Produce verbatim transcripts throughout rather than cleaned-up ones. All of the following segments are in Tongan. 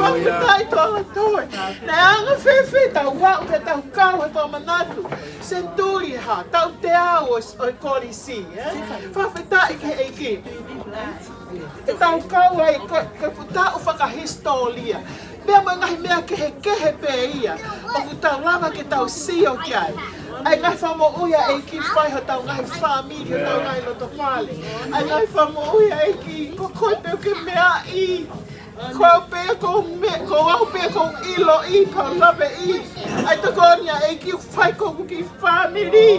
Fakafetaʻi tō ala toe. Naʻe anga-fēfē ʻetau aʻu pea tau kau he fakamanatu senituli ʻe hā, taʻu teau ʻo e, ʻo e kolisi, ē? Fakafetaʻi ki he ʻEiki. Ke tau kau ai ko, ko e fuʻu taʻu fakahisitōlia. Pea mo e ngaahi meʻa kehekehe pē ia ʻoku tau lava ke tau sio ki ai. ʻA e ngaahi fakamoʻui ʻa e ʻEiki fai hotau ngaahi fāmili, hotau ngaahi loto fale. ʻA e ngaahi fakamoʻui ʻa e ʻEiki, ko koe pē ʻoku ke meaʻi. Ko au pē ʻoku ou me, ko au pē ʻoku ou ʻiloʻi, pau laveʻi. ʻA e tokoni ʻa e ʻEiki ʻoku fai ki hoku kiʻi fāmili.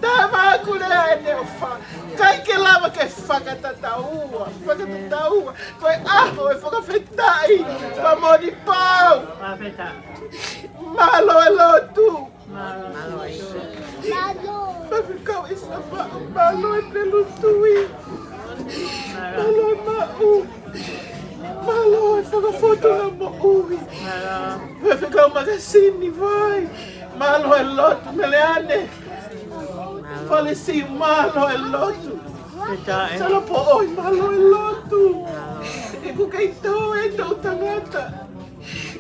Taʻe makulea ʻene ʻofa. ʻIkai ke lava ke fakatataua, fakatataua. Ko e ʻaho ʻo e fakafetaʻi, pea mo ni pau. Mālō e lotu. Mālō. Faifekau ʻIsamaʻa, mālō e Pelutui. Mālō e Maʻu. Mālō e Fakafotunga Moʻui. Faifekau Makasini Vai, mālō e lotu. Meleane Falesiu, mālō e lotu. Salapoʻoi, mālō e lotu. ʻOku kei toe e toʻutangata.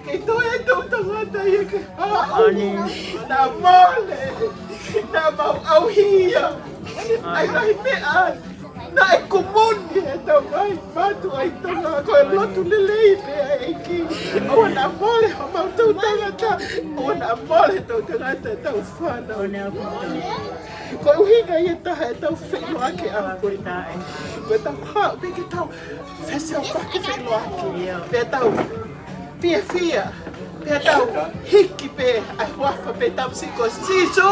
Kei toe e toʻutangata ia ke haʻu. Naʻa mole, naʻa mau ʻauhia. ʻA e ngaahi meʻa naʻe kumuni ʻe he tau ngaahi matuʻa ʻi Tonga, ko e lotu lelei pē ʻa e ʻEiki. ʻOua naʻa mole homau toʻutangata, ʻoua naʻa mole toʻutangata ʻetau fānau. Ko e ʻuhinga ia ʻe taha ʻetau feʻiloaki ʻaho ko eni. Ko ʻetau haʻu pē ke tau fesiofaki feʻiloaki. Pea tau fiefia, pea tau hiki pē ʻa e huafa pē tamasiʻi ko Sīsū,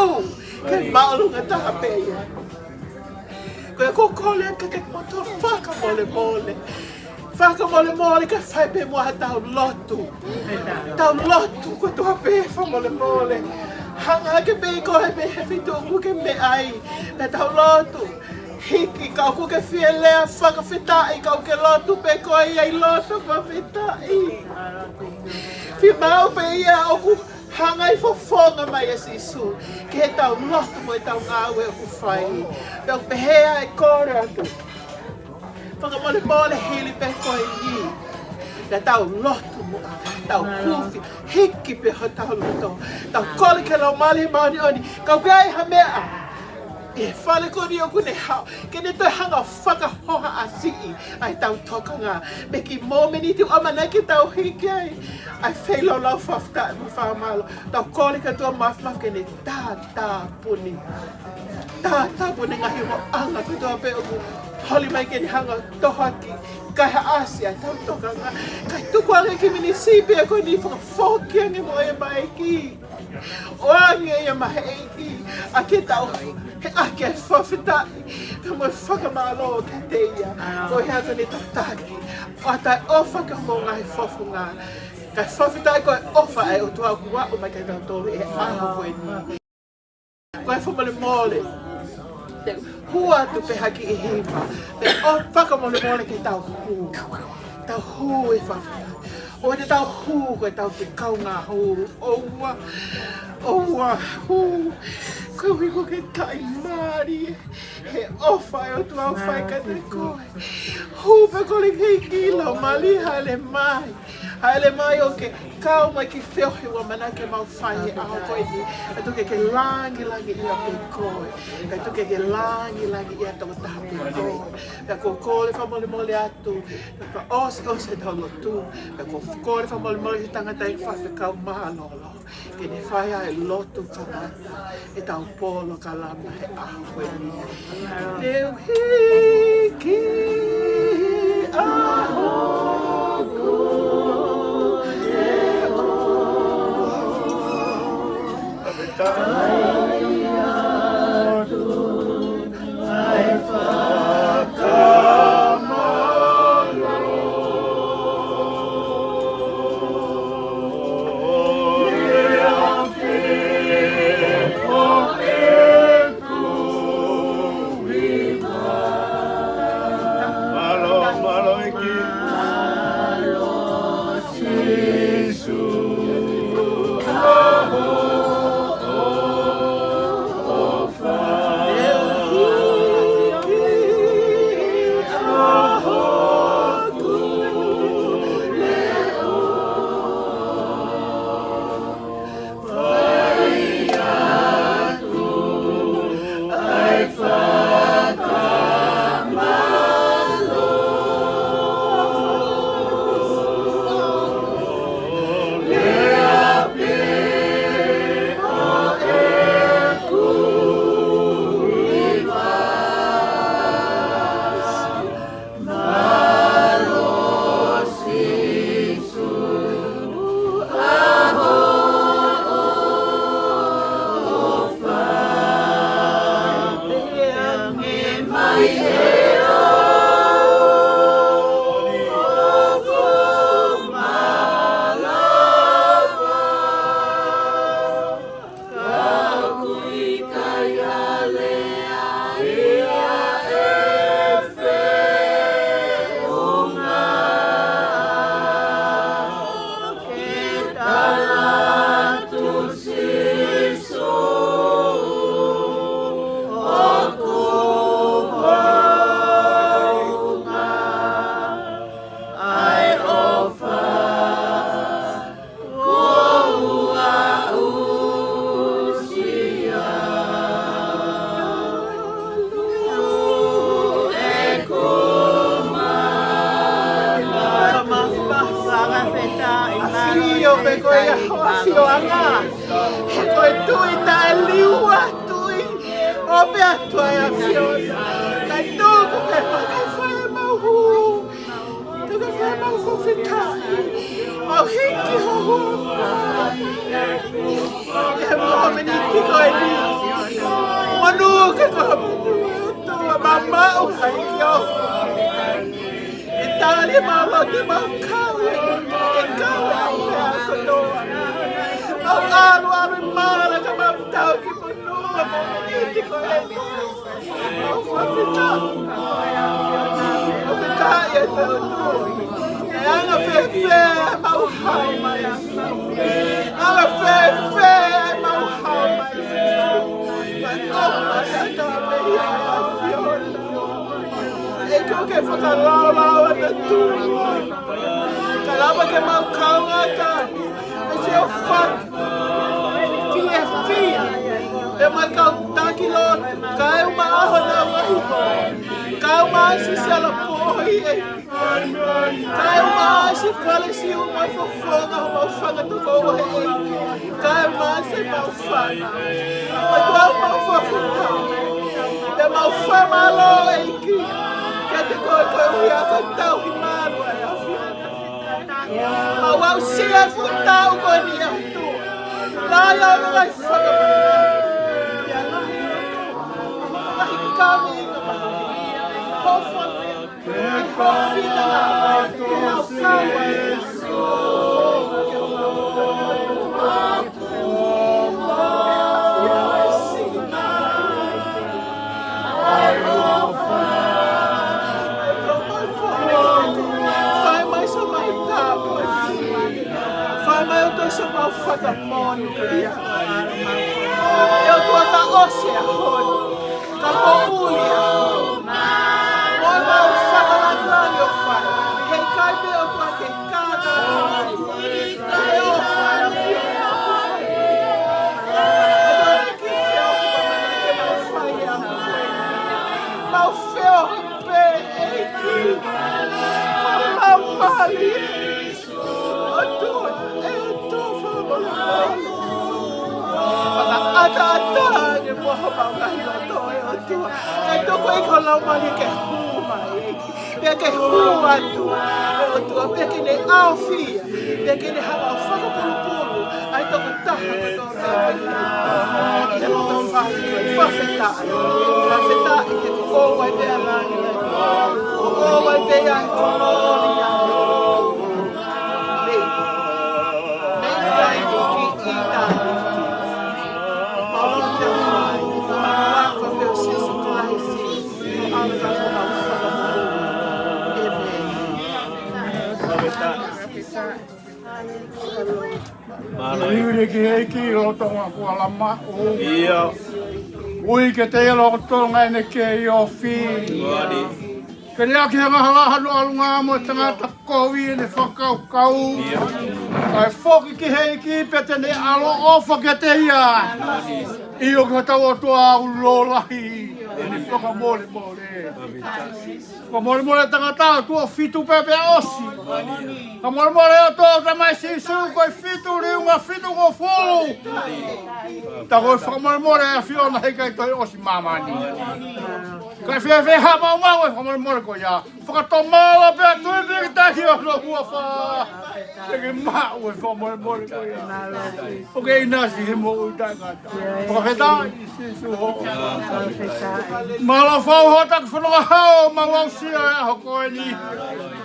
ke māʻolunga taha pē ia. Ko ia ʻoku ou kole atu ke mou toe fakamolemole. Fakamolemole kae fai pē muʻa haʻatau lotu. Tau lotu kotoa pē fakamolemole. Hanga hake pē ʻe koe pē he feituʻu ʻoku ke meʻa ai. Pea tau lotu. Hiki ka ʻoku ke fie lea fakafetaʻi, ka ʻoku ke lotu pē koe ia ʻi loto fakafetaʻi. Fiemaʻu pē ia ʻoku hanga ʻi fofonga mai ʻa Sīsū ke he tau lotu mo e tau ngāue ʻoku fai. Pea ʻoku pehē ʻa e kole atu. Fakamolemole hili pē ko eni. Pea tau lotu muʻa, tau huufi, hiki pē hotau loto. Tau kole ki he Laumālie Māʻoniʻoni, ka ʻoku ʻi ai ha meʻa ʻi he fale ko eni ʻoku ne haʻu ke ne toe hanga ʻo fakahohaʻasiʻi ʻa e tau tokanga. Mei he kiʻi momeniti ʻoku ʻamanaki ke tau hiki ai ʻa e feilaulau fakafetaʻi mo fakamālō. Tau kole ki he ʻOtua Māfimafi ke ne tātāpuni. Tātāpuni ngaahi ongoʻanga kotoa pē ʻoku holi mai ke ne hanga ʻo tohoaki, kaihaʻasi ʻa e tau tokanga. Kae tuku ange ki he miniti pē ko eni, fakafoki ange mo e maiki. ʻOange ia maʻa e ʻEiki, ʻa ke tau, he ʻa ke fakafetaʻi, pea mo e fakamālō kiate ia. Ko e hā ko eni tau taki, ʻo ʻatā e ʻofa ki homau ngaahi fofonga. Kae fakafetaʻi ko e ʻofa ʻa e ʻOtua ʻoku aʻu mai kiate kitautolu he ʻaho ko eni. Ko e fakamolemole. Te u hū atu pē ha kiʻi hiva. Pea ʻoku fakamolemole ke tau hū. Tau hū e fakafetaʻi. ʻOua te tau hū ko e tau fekau ngā hū. ʻOua, ʻoua hū. Koeʻuhi ʻoku ke taʻimālie he ʻofa ʻa e ʻOtua ʻoku fai kiate koe. Hū pea kole ki he ʻEiki, Laumālie, hāʻele mai. Hāʻele mai ʻo ke kau mai ki he feohi ʻoku ʻamanaki ke mau fai he ʻaho ko eni. Kae tuku ke ke langilangiʻia pē koe. Kae tuku ke ke langilangiʻia tokotaha pē koe. Pea ʻoku ou kole fakamolemole atu. Pea ʻosi, ʻosi ʻetau lotu. Pea ʻoku ou kole fakamolemole ki he tangataʻeiki fakafekau mālōlō. Ke ne fai ʻa e lotu kamata ʻetau polokalama he ʻaho ko eni. Te u hiki ʻa hoku leʻo. Mālō, mālō ʻEiki. ʻAfio pē koe ʻi ho ʻafioʻanga. He ko e tui taʻeliua, tui. ʻOpe atu ʻa e ʻAfiona. Kae tuku pē ʻemau fai ʻemau hū. Tuku pē ʻemau fakafetaʻi. Mau hiki ho huafa. ʻI he mōmeniti ko eni. Monū ke ka monū. Tuku ʻemau maʻu ha hiki ho huafa. ʻE tali ʻemau lotu, mau kau ʻi he, ke kau ʻi he ʻaho kotoa. Mau ʻalu, ʻalu ʻi māla ka mau tau ki monū ʻa e mōmeniti ko eni. Mau fakafetaʻi. Fakafetaʻi ʻa e ʻOtua. ʻE anga fēfē ʻemau haʻu mai. Anga fēfē ʻemau haʻu mai. Ka ʻoku ʻatā pē ia ʻa e ʻAfiona. ʻEiki, ke fakalaulauloto atu. Ka lava ke mau kaungā tali. Ke se o fatu. Fiefia. Pea mo e kau taki lotu. Kae ʻumaʻā honau ngaahi hoa. Kae ʻumaʻā siʻi sela poʻi ē. Kae ʻumaʻā siʻi fale siʻi ʻumaʻā fofonga homau fanga tokoua he ʻEiki. Kae ʻumaʻā siʻemau fanga. ʻOtua, mau fakafetaʻi. Pea mau fakamālō ʻEiki. Kiate koe koeʻuhi ko e tauhi māʻolunga ʻa e ʻAfiona. Mau aʻusia e fuʻu taʻu ko eni ʻa e ʻOtua. Lahi ʻa e ngaahi fakamālō. Lahi kami ʻi he ngaahi. Hofo. Fai mai siʻomau tāpuaki. Fai mai ʻOtua siʻomau fakamoʻoni. ʻE ʻOtua, ka ʻosi e ʻaho ni. Ka moʻui ʻa e ʻaho. Mo ʻemau fakalāngilangi ʻoku fai. He ʻikai pē ʻOtua ke kākā. Kae ʻofa ʻa e ʻAfiona. ʻOtua ke feohi pea mo e ke mau fai ʻa e ʻaho ni. Mau feohi pē ʻEiki. Mau mali. ʻOtua, ʻe ʻOtua fakamolemole. Fakaʻataʻatā ange muʻa homau ngaahi loto ʻe ʻOtua. Kae tuku ʻEiki ho Laumālie ke hū mai ʻEiki. Pea ke hū atu ʻe ʻOtua, pea ke ne ʻaofia, pea ke ne hanga ʻo fakapulupulu ʻa e tokotaha kotoa pē. ʻI he loto fai, fakafetaʻi, fakafetaʻi he ko ʻoua pē ʻa e langilangi. Ko ʻoua pē ʻa e kolōlia. Mālō. Uli ki he ʻEiki ʻi loto ʻoku ʻalama ʻo. ʻIo. Ui kiate ia ʻa e loto ngāue ʻene kei ofi. Ke liʻaki he ngaahi hala hono ʻalunga mo e tangata kovi ʻene fakakaukau. ʻIo. Kae foki ki he ʻEiki pea te ne ʻaloʻofa kiate ia. ʻIo, ko hotau ʻOtua ʻoku lōlahi ʻene fakamolemole. Fakamolemole tangata ʻoku tuʻo fitu pē pea ʻosi. Fakamolemole ʻOtua ʻo Tamai Sīsū ko e fitu liunga fitungofulu. Ta ko e fakamolemole ʻa e ʻAfiona heʻikai toe ʻosi māmani. Kae fēfē ha maumau e fakamolemole ko ia. Fakatomala pea tui pē ki tahi ʻo hono huafa. Te ke maʻu e fakamolemole ko ia. ʻOku ke ʻinasi he moʻui taʻengata. Fakafetaʻi Sīsū ho. Mālō fau ho taki fononga hao mau aʻusia e ʻaho ko eni.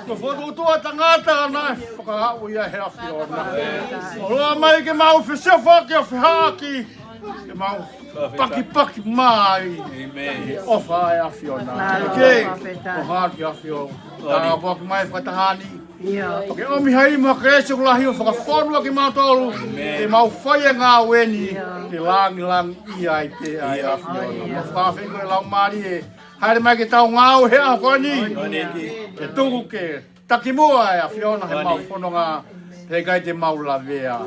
Ko e fokotuʻutuʻu ʻa e tangata naʻe fakahaʻu ia he ʻAfiona. ʻOlomai ke mau fesiofaki ʻo fehaʻaki. Ke mau pakipaki mai. ʻAmeni. ʻOfa ʻa e ʻAfiona. Mālō, ke fakafetaʻi. ʻOfa ki he ʻAfiona. Tāpuaki mai fakataha ni. ʻIo. Ke ʻomi hai mo e kelesi ʻoku lahi ʻo fakafonu ʻaki kimautolu. ʻAmeni. Ke mau fai e ngāue ni. ʻIo. Ke langilangiʻia ai pē ʻa e ʻAfiona. ʻIo. Mau fakafetaʻi ko e Laumālie. Haere mai ke tau ngāue he ʻaho ko eni. ʻAmeni. Ke tuku ke taki muʻa e ʻAfiona he mau fononga, heʻikai te mau lavea.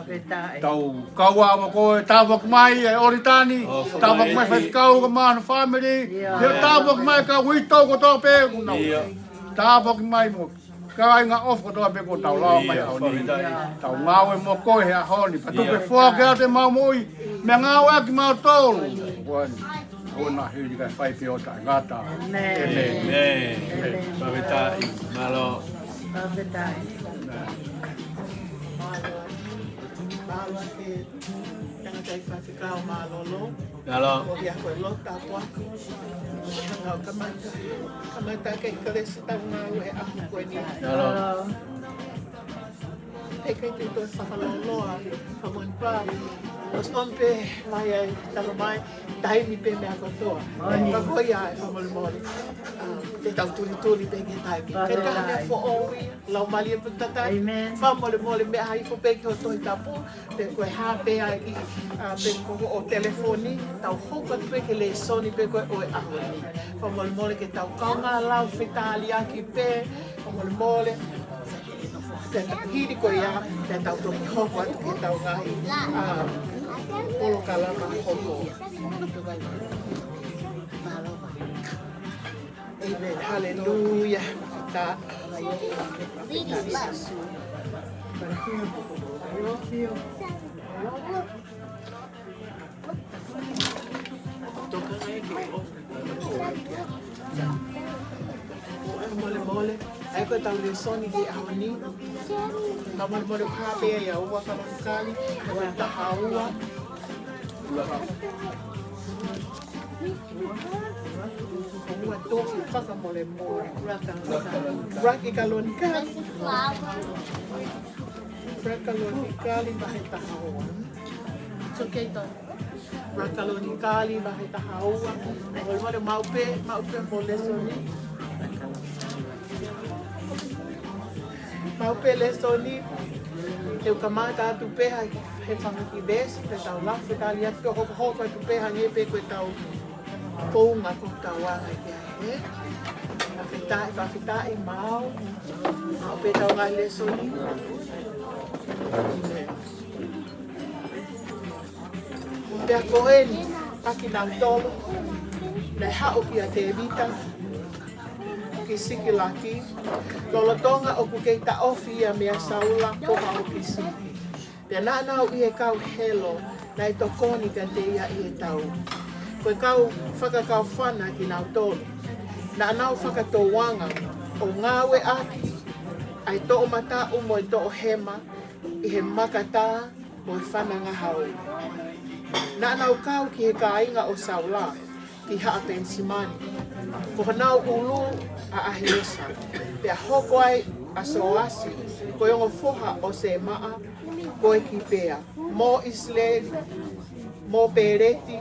Ke tau kau ā mo koe, tāpuaki mai e ʻOlitani, tāpuaki mai faifekau ka mo hono fāmili, ke tāpuaki mai kau uitou kotoa pē ʻoku nau. Tāpuaki mai mo Kāinga ʻofa kotoa pē kuo tau lava mai he ʻaho ni. Tau ngāue mo koe he ʻaho ni. Pea tuku ke foaki atu ʻemau moʻui. Meʻangāueʻaki mautolu. Kuo ʻi ai ʻa e hili kae fai pē ʻo taʻengata. ʻĒmeni. ʻĒmeni. Fakafetaʻi. Mālō. Fakafetaʻi. Mālō ʻa e tangataʻi faifekau mālōlō. Mālō. Ko ia ko e lotu tāpuaki. Hanga ʻo kamata. Kamata ke kalesi tau ngāue he ʻaho ko eni. Mālō. He ʻikai te u toe fakalōloa, fakamolemole pē. ʻOsi ʻomi pē mai ai, tala mai, taimi pē meʻa kotoa. Ka ko ia ʻe fakamolemole. ʻA, te tau tulituli pē ki he taimi. Ka ko e meʻa foʻou ia, lau mālie pē tata. ʻĒmeni. Fakamolemole meʻa hifo pē ki ho Tohi Tapu. Pe ko e hā pē ʻa e, ʻa, pe ko hoʻo telefoni, tau hoko atu pē ki he lēsoni pē ko ē ʻo e ʻaho ni. Fakamolemole ke tau kaungā lau fetaliaki pē, fakamolemole. Pea hili ko ia, pea tau toki hoko atu ki heʻetau ngaahi, ʻa, polokalama hoko. ʻĒmeni. Haleluia. Ta. Tokanga e ke o. Fakamolemole. ʻA ia ko ʻetau lēsoni ki he ʻaho ni. Fakamolemole, ʻoku hā pē ia ʻa e ua Kalonikali, ko e taha ua. Ua toki fakamolemole. ʻUluaki Kalonikali. ʻUluaki Kalonikali vahe taha ua. It's okay, Tom. ʻUluaki Kalonikali vahe taha ua. Fakamolemole, maʻu pē, maʻu pē mo e lēsoni. Maʻu pē lēsoni, te u kamata atu pē ha, he fanga kiʻi veesi, pea tau lau fetaliaki ʻo hokohoko atu pē hangē pē ko ʻetau founga ko ʻetau anga ki ai, ē? Fakafetaʻi, fakafetaʻi, maʻu. Maʻu pē ʻetau ngaahi lēsoni. Pea ko eni, ʻa kinautolu naʻe haʻu kia Tēvita ki Sikilagi, lolotonga ʻoku kei taʻofi ia meia Saula ko ha ʻokisipi. Pea naʻa nau ʻi he kau helo naʻe tokoni kiate ia ʻi he tau. Ko e kau fakakaufana kinautolu. Naʻa nau fakatouanga ʻo ngāueʻaki ʻa e toʻomataʻu mo e toʻohema ʻi he makatā mo e fanangahau. Naʻa nau kau ki he kāinga ʻo Saula, ki Haʻa Penisimani. Ko honau ʻulu ʻa ʻAhiesa. Pea hoko ai ʻa Soasi, ko e ongo foha ʻo Semaʻa, ko e Kipea. Mo ʻIsileli, mo Peleti,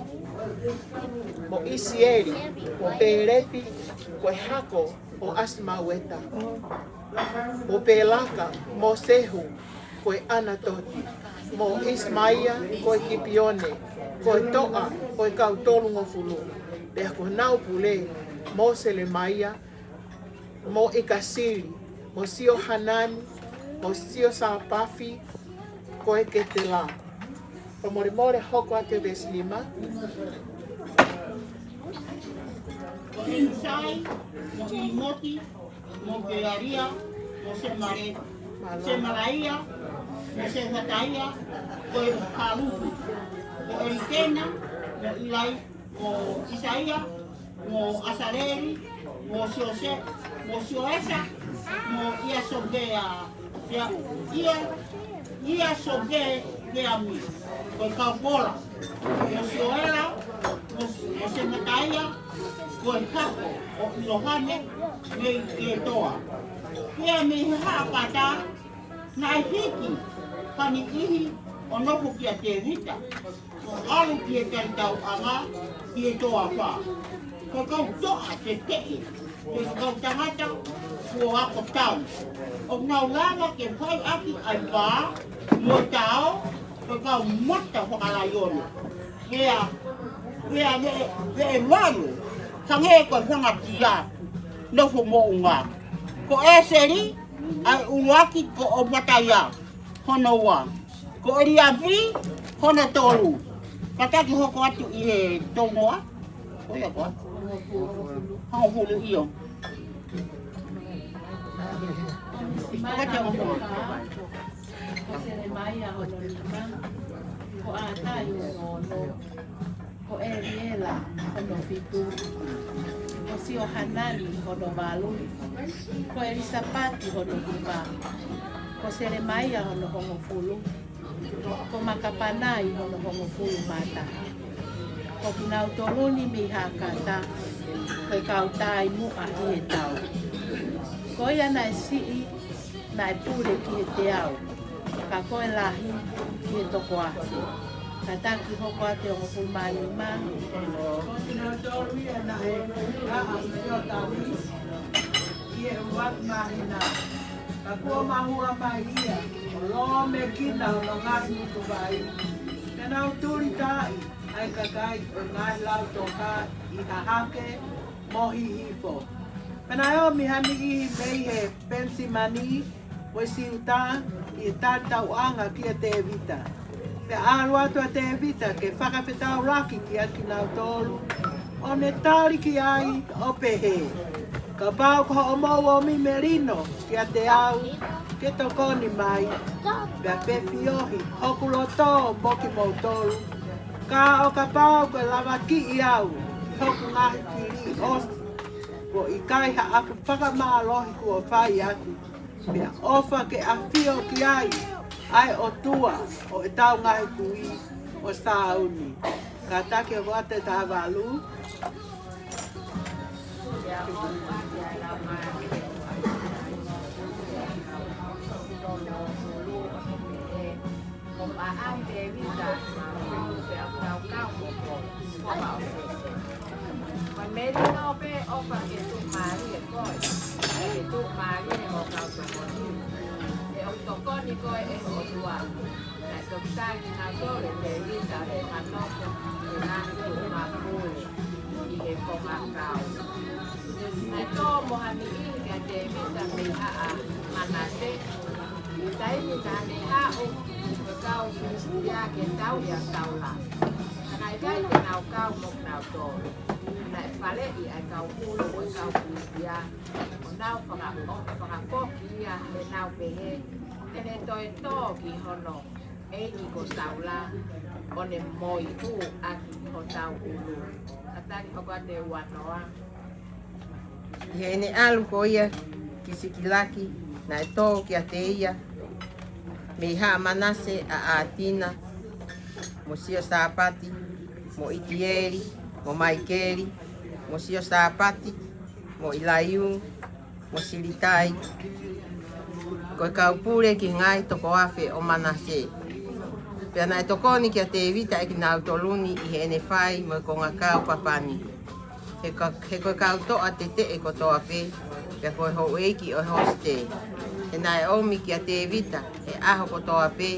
mo ʻIsieli, mo Peleti, ko e hako ʻo ʻAsimaueta. Mo Pelaka, mo Sehu, ko e ʻAnatoti, mo ʻIsimaia, ko e Kipione, ko e toʻa ʻo e kau tolungofulu. Pea ko honau pule, mo Selemaia, mo ʻIkasili, mo Siohanani, mo Siosapafi, ko e Ketela. Fakamolemole, hoko atu e veesi nima. Ko ʻImisai, mo ʻImoti, mo Pealia, mo Semale-, Semalaia, mo Sefataia, ko e Haluku, ko ʻElikena, mo ʻIlai, mo ʻIsaia, mo ʻAsaleli, mo Siose-, mo Sioesa, mo ʻIasobeamia, ʻIa-, ʻIasobeamia, ko e kau pola, mo Sioela, mo, mo Semataia, ko e hako ʻo ʻIlohane, mei Ketoa. Pea mei he haʻa Pata, naʻe hiki ha niʻihi ʻo nofo kia Tēvita, ʻo ʻalu ki he talitauʻanga ki he toafa. Ko e kau toʻa teteʻe, ko e kau tangata kuo ako tau. ʻOku nau lava ke fai ʻaki ʻa e pā mo e tao, ko e kau mata fakalaione. Pea, pea veʻe, veʻe valu, hangē ko e fanga kia, nofo moʻunga. Ko ʻEseli, ʻa e ʻuluaki, ko ʻOpataia, hono ua. Ko ʻEliafi, hono tolu. Kātaki hoko atu ʻi he tolu noa. Ko ia koā? Hongofulu ʻio. Ko Selemaia hono nima, ko ʻAtai hono ono, ko ʻEliela hono fitu, ko Siohanani hono valu, ko ʻElisapati hono nima, ko Selemaia hono hongofulu, ko Makapanai hono hongofulu mā taha. Ko kinautolu ni mei Hakata, ko e kau taʻimuʻa ʻi he tau. Ko ia naʻe siʻi naʻe pule ki he teau, ka ko e lahi ki he toko afe. Kātaki hoko atu e hongofulu mā nima. Ko kinautolu ia naʻe ʻaʻa ʻi Siotani ʻi he ʻuluaki māhina. Ka kuo mahua mai ia ʻo lōmekina hono ngaahi ngutu vai. Pea nau tulitaaʻi ʻa e kakai ʻo e ngaahi lautoka ʻi Hahake mo Hihifo. Pea naʻe ʻomi ha niʻihi mei he Penisimani mo e Siuta ʻi he talitauʻanga kia Tēvita. Pea ʻalu atu ʻa Tēvita ke fakafetaulaki kiate kinautolu, ʻo ne tali ki ai ʻo pehē, Kapau ko hoʻomou ʻomi melino kiate au ke tokoni mai, pea fefiohi hoku loto mo kimoutolu, ka ʻo kapau ko e lavakiʻi au ʻi hoku ngaahi fili ʻosi, kuo ʻikai ha ʻapi fakamālohi kuo fai atu, pea ʻofa ke ʻafio ki ai ʻa e ʻOtua ʻo ʻetau ngaahi kui ʻo Sauni. Kātaki hoko atu e taha valu. Ko ʻAtai Tēvita, ʻo kau kau mo koe, ko ʻAtai. Ko e melino pē ʻofa ke tuʻumālie koe, ke tuʻumālie ʻo kau tokoni. ʻE ʻoku tokoni koe ʻe he ʻOtua. Naʻe toki tali kinautolu ʻe Tēvita ʻi he manoko ʻi he ngaahi tuʻunga pule ʻi he konga kau. Naʻe tō mo ha niʻihi kia Tēvita mei Haʻa Manase, ʻi he taimi naʻa ne haʻu mo e kau Filisitia ke tauʻi ʻa Saula. Ka naʻe ʻikai te nau kau mo kinautolu. Naʻe faleʻi ʻa e kau pulu ʻo e kau Filisitia, ʻo nau faka-, ʻo fakafoki ia, ʻo nau pehē, Te ne toe tō ki hono ʻeiki ko Saula, ʻo ne moiʻu ʻaki hotau ʻulu. Kātaki hoko atu e ua noa. ʻI heʻene ʻalu ko ia ki Sikilaki, naʻe tō kiate ia mei Haʻa Manase ʻa ʻAtina, mo Siosapati, mo ʻItieli, mo Maikeli, mo Siosapati, mo ʻIlaiu, mo Silitai, ko e kau pule ki he ngaahi toko afe ʻo Manase. Pea naʻe tokoni kia Tēvita ʻe kinautolu ni ʻi heʻene fai mo e konga kau papa ni. He ka-, he ko e kau toʻa teteʻe kotoa pē, pea ko e houʻeiki ʻo e hosite. He naʻe ʻomi kia Tēvita he ʻaho kotoa pē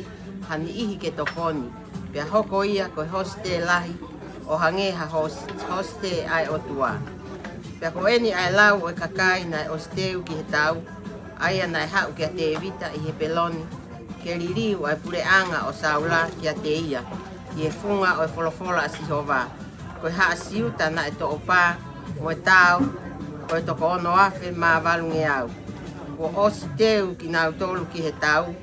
ha niʻihi ke tokoni. Pea hoko ia ko e hosite lahi ʻo hangē ha hos-, hosite ʻa e ʻOtua. Pea ko eni ʻa e lau ʻo e kakai naʻe ʻosi teu ki he tau, ʻa ia naʻe haʻu kia Tēvita ʻi Hepeloni, ke liliu ʻa e puleʻanga ʻo Saula kiate ia, ʻi he funga ʻo e folofola ʻa Sihova. Ko e haʻa Siuta naʻe toʻo pā mo e tao, ko e toko ono afe mā valungeau. Kuo ʻosi teu kinautolu ki he tau,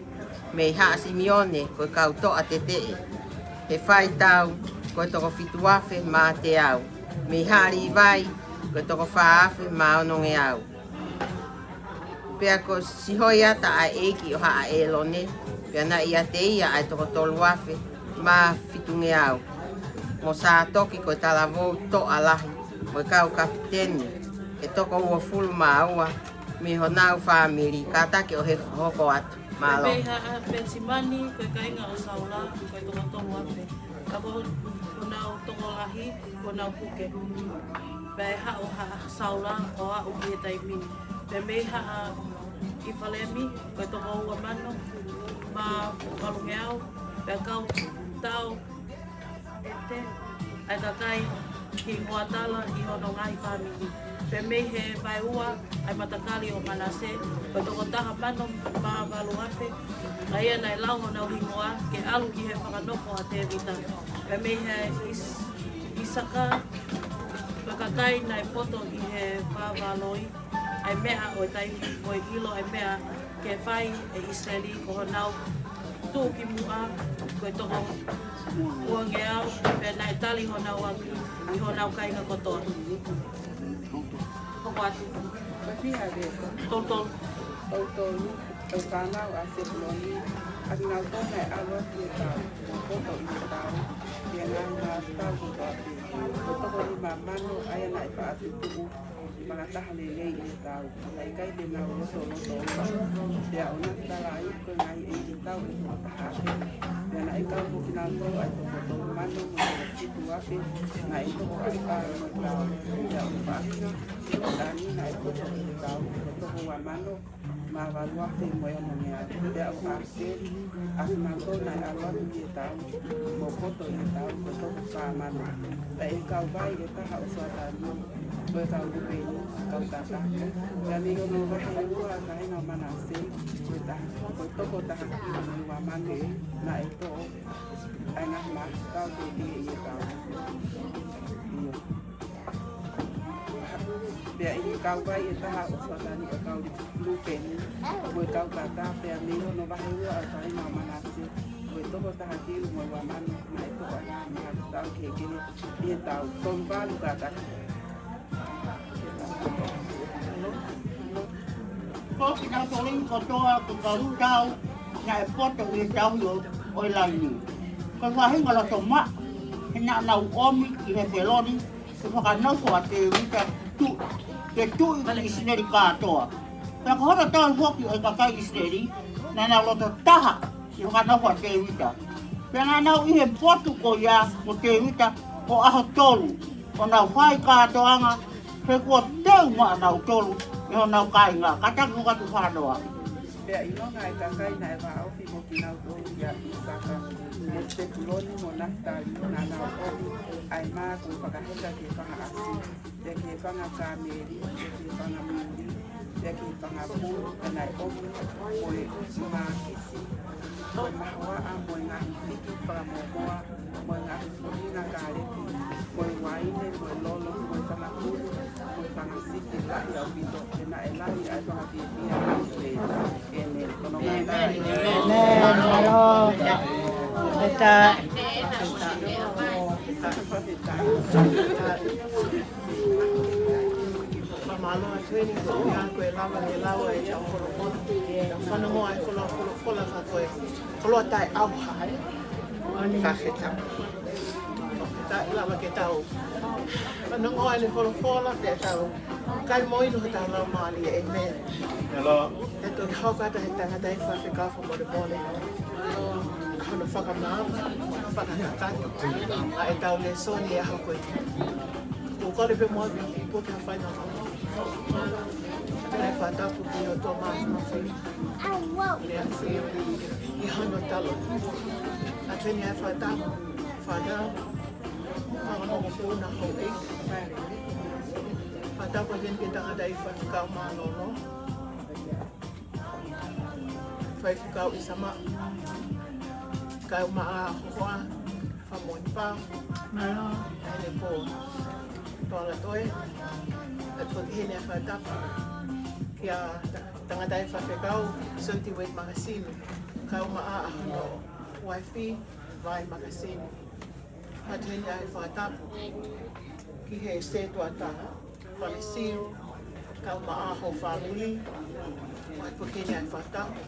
mei haʻa Simione ko e kau toʻa teteʻe, he fai tau ko e toko fitu afe mā teau, mei haʻa Līvai ko e toko fā afe mā onongeau. Pea ko Sihoiata ʻa e ʻeiki ʻo haʻa ʻĒlone, pea naʻe ʻiate ia ʻa e toko tolu afe mā fitungeau, mo Sātoki ko e talavou toʻa lahi, mo e kau kapiteni ʻe toko uofulu mā ua mei honau fāmili. Kātaki ʻo he hoko atu. Mālō. Mei Haʻa Penisimani, ko e kāinga ʻo Saula, ko e toko tolu afe. Ka ko honau tokolahi, ko honau puke. Pea ʻi he haʻu ʻa Saula ʻo aʻu ki he taimi ni. Pea mei Haʻa ʻIfalemi, ko e toko ua mano mā valungeau, pea kau tau ʻete ʻa e kakai ki Moatala ʻi hono ngaahi fāmili. Pea mei he vaeua ʻa e matakali ʻo Manase, ko e toko taha mano mā valu afe, ʻa ia naʻe lau honau hingoa ke ʻalu ki he fakanofo ʻa Tēvita. Pea mei he ʻIs-, ʻIsaka, ko e kakai naʻe poto ʻi he vāvāloi ʻa e meʻa ʻo e taimi, ko e ʻilo ʻa e meʻa Ke fai ʻe ʻIsileli ko honau tuʻukimuʻa ko e toko uangeau, pea naʻe tali honau angi ʻi honau kāinga kotoa. Hoko atu. Ko e fiha leva? Tolu tolu. Tolu tolu, ʻa e fānau ʻa Sepuloni, ʻa kinautolu naʻe ʻalu atu ʻi he tau, mo poto ʻi he tau, ʻi he ngaahi ngaahi tau kotoa pē. Ko e toko nima mano, ʻa ia naʻe faʻa tutuʻu fakataha lelei ʻi he tau. Naʻe ʻikai te nau lotoloto ʻofa. Pea ʻo Nafitalai, ko e ngaahi ʻeikitau ʻe toko taha afe. Pea naʻe kau mo kinautolu ʻa e toko tolu mano mo e toko fitu afe naʻe toko ʻi he tau. Pea ʻo Paʻahinga, ʻo Dani naʻe poto ʻi he tau, ko e toko ua mano mā valu afe mo e ono ngeau. Pea ʻo ʻAseli, ʻa kinautolu naʻe ʻalu atu ʻi he tau, mo poto ʻi he tau, ko e toko fā mano. Pea ʻi he kauvai ʻe taha ʻo Soatani, ko e kau Lūpeni, kau Kata. Pea mei hono vahe ua ʻa e kāinga ʻo Manase, ko e taha, ko e toko taha mo e ua mano, naʻe toʻo ʻa e ngaahi mahafu kau kehekehe ʻi he tau. ʻIo. Pea ʻi he kauvai ʻe taha ʻo Soatani, ko e kau Lūpeni, mo e kau Kata, pea mei hono vahe ua ʻa e kāinga ʻo Manase, ko e toko taha kilu mo e ua mano, naʻe toʻo ʻa e ngaahi mahafu kau kehekehe ʻi he tau. Tolu valu kātaki. Ko kinautolu kotoa ko e tolu tau naʻe poto ʻi he tauhi ʻo, ʻo e laini. Ko e faʻahinga loto maʻa, he naʻa nau ʻomi ki Hepeloni, ke fakanofo ʻa Tēvita ke tuʻi, ke tuʻi ki ʻIsileli kātoa. Pea ko hono tolu foki ʻo e kakai ʻIsileli, naʻa nau loto taha ke fakanofo ʻa Tēvita. Pea naʻa nau ʻi he potu ko ia mo Tēvita ʻo ʻaho tolu, ʻo nau fai kātoanga, he kuo teu maʻanautolu ʻe honau kāinga. Kātaki hoko atu fānoa. Pea ʻilonga ʻa e kakai naʻe vāofi mo kinautolu ʻia ʻIsaka, mo Sepuloni, mo Nafitali, naʻa nau ʻomi ʻa e mā kuo fakaheka ki he fanga ʻasi, pea ki he fanga kāmeli, pea ki he fanga muli, pea ki he fanga pulu, pea naʻe ʻomi mo e mākisi, mo e mahoaʻa, mo e ngaahi fiki fakamōmoa, mo e ngaahi fuʻinga kālepi, mo e uaine, mo e lolo, mo e fanga pulu, mo e fanga sipi lahi ʻaupito, pea naʻe lahi ʻa e fanga fiefia ʻa ʻIsileli. ʻĒmeni. Ko hono ngaahi. ʻĒmeni. Mālō. Peta. Fakamālō atu heni ko ia ko e lava ke lau ʻa e tau folofola. Tau fanongo ʻa e koloa folofola ka ko e koloa taʻeʻauha, ē? Fakafetaʻi. Fakafetaʻi lava ke tau fanongo ʻa e folofola pea tau kai mo inu hotau laumālie. ʻĒmeni. Hello. He toki hoko atu he tangataʻi faifekau fakamolemole. Hono fakamaama, fakakakato ʻa e tau lēsoni ʻi he ʻaho ko eni. Ko e kole pē mo ʻapi, puke ha faingamālie. Pea fakatapu ki he ʻOtua Māfimafi. Lea fiu ʻi hono talo. ʻA keni ʻa e fakatapu, fānau, fanga mokopuna, houʻeiki. Fakatapu ʻa keni ki he tangataʻi faifekau mālōlō. Faifekau ʻIsamaʻa, Kaumaʻa Hohoa, Famoʻi Pau, Mālō. ʻAene ko Toalatoe, ʻa ia ko eni ʻa e fakatapu kia ta-, tangataʻi faifekau, Soti Wade Makasini, Kaumaʻa ʻa hono uaifi, Vai Makasini. ʻA keni ʻa e fakatapu ki he sētuata, Fale Siu, Kaumaʻa ho fāmili, ʻa ia ko eni ʻa e fakatapu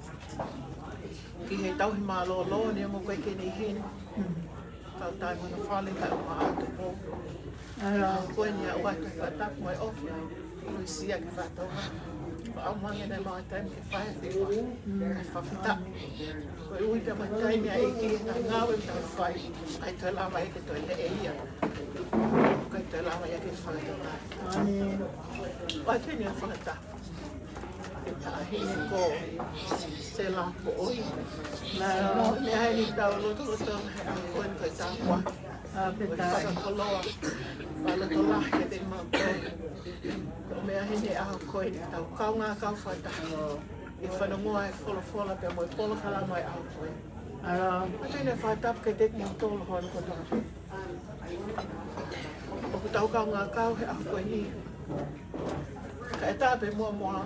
ki he tauhi mālōlō, neongo ko e kei ʻi heni, kau taimana fale, Kaumaʻa Tupou. ʻA ia ko eni ʻa e fakatapu mo e ʻofa. Luisia ke fakatau. Faʻa mangi na mau taimi ke fai ʻa e feʻunga. Fakafetaʻi. Koeʻuhi pea mo e taimi ʻa e ʻEiki he ngaahi ngāue ʻoku tau fai. ʻIkai toe lava ia ke toe leʻo ia. ʻIkai toe lava ia ke fakatau. ʻĒmeni. ʻA keni ʻa e fakatapu ki he taʻahine ko Sela Poʻoi. Naʻe ʻi heni ʻetau lotolotonga he ʻaho ko eni ko e tāpuaki. ʻA, pē ko e fakakoloa. Fakalotolahi kiate kimautolu. Ko e meʻa heni he ʻaho ko eni, tau kaungā kau fakataha. ʻI he fanongoa e folofola pea mo e polokalama e ʻaho ko eni. ʻA ia ko eni ʻa e fakatapu kiate kimoutolu hono kotoa pē. ʻOku tau kaungā kau he ʻaho ko eni. Kae ʻatā pē muʻa muʻa.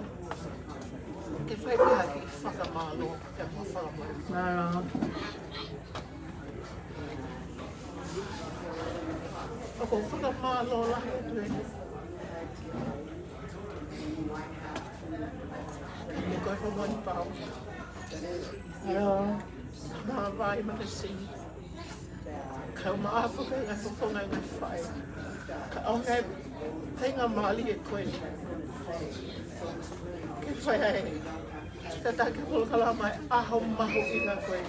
Ke fai pē ha kiʻi fakamālō, pea mo e fakamālō. Mālō. ʻOku ou fakamālō lahi atu ē. Ko e fakamoʻoni pau. Mālō. Māvae makasini. Kau maʻafu ke ngaahi fofonga ngaahi faʻē. Ka ʻoku ngaahi faingamālie ko ē. Ke fai ai. Tataki polokalama ʻaho mahuʻinga ko ē.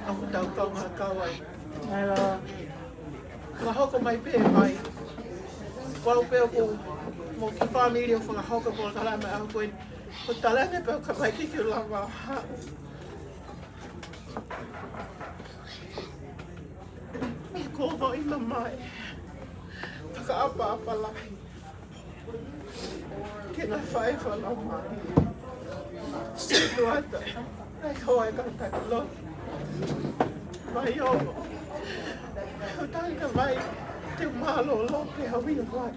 ʻOku tau kaungā kau ai. Mālō. Ka hoko mai pē mai. Kuo pau pē ʻoku mo e kiʻi fāmili ʻo fakahoko polokalama ʻaho ko ē. Ko e talaange pē ʻoku ʻikai ke u lava ha Ko e moʻui mamae. Fakaʻapaʻapa lahi. Ke ngaahi faʻē fakalaumālie. Situata. ʻAi hoa e kau taki lotu. Mai o. ʻO tangata mai. Te mālōlō pē au ia mai.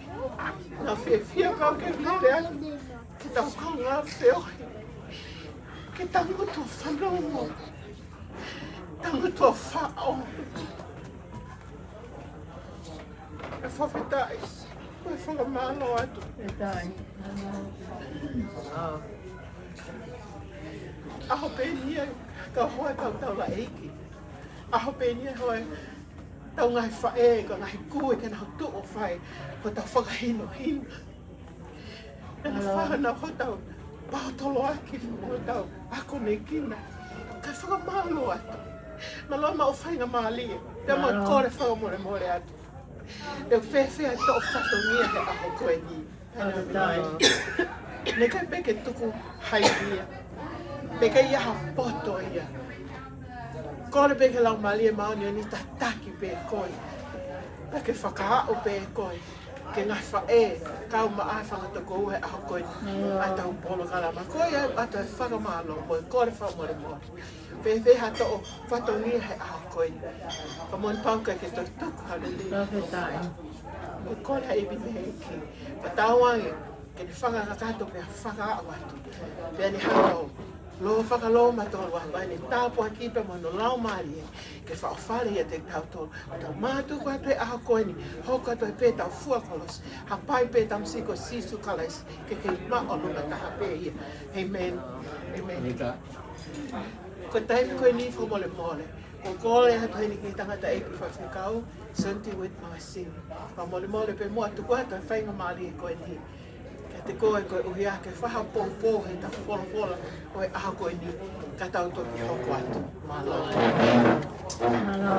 Naʻe fiefia pē au ke lele ai. Ke tau kaungā feohi. Ke tangutu fanongo. Tangutu faʻo. ʻE fakafetaʻi. ʻE fakamālō atu. Fakafetaʻi. ʻAho pē ni ia, kau hoa taulaʻeiki. ʻAho pē ni ia hoa tau ngaahi faʻē, ko e ngaahi kui, ke nau tuʻu ʻo fai hotau fakahinohino. Pea nau fānau hotau paotoloaki mo hotau akonekina. Kae fakamālō atu. Mālō maʻu faingamālie. Pea mo e kole fakamolemole atu. Pea fēfē ʻa e toʻo fatongia he ʻaho ko eni. Naʻe ʻikai pē ke tuku ha ia. Pea ʻikai ha poto ia. Kole pē ke Laumālie Māʻoniʻoni tataki pē koe. Pea ke fakaaʻu pē koe. Ke ngaahi faʻē, kau maʻa fanga tokoua he ʻaho ko eni. ʻA ʻetau polokalama. Ko ia ʻoku ʻoatu e fakamālō mo e kole fakamolemole. Fēfē ha toʻo fatongia he ʻaho ko eni. Ka moʻoni pau ʻikai ke toe tuku ha lelei. Fakafetaʻi. ʻOku ou kole ha ipi mei he ʻEiki. Fakatauange, ke ne fakakakato pea fakaaʻu atu. Pea ne hanga ʻo lō fakalō matolu ʻa ʻene tāpuaki pea mo hono Laumālie. Ke faʻofale ia te tautolu. Tau mātuku atu he ʻaho ko eni. Hoko atu ai pē ʻetau fua kolosi. Hapai pē ʻetau misi ko Sīsū Kalaisi. Ke kei maʻolunga taha pē ia. ʻĒmeni. ʻĒmeni. Ko e taimi ko eni fakamolemole. Ko e kole atu heni ki he tangataʻeiki faifekau, Santi Wit Makasini. Fakamolemole pē muʻa tuku atu e faingamālie ko eni. Kiate koe koeʻuhi ke fai ha poupou he taʻu folofola ʻo e ʻaho ko eni. Ka tau toki hoko atu. Mālō. Mālō.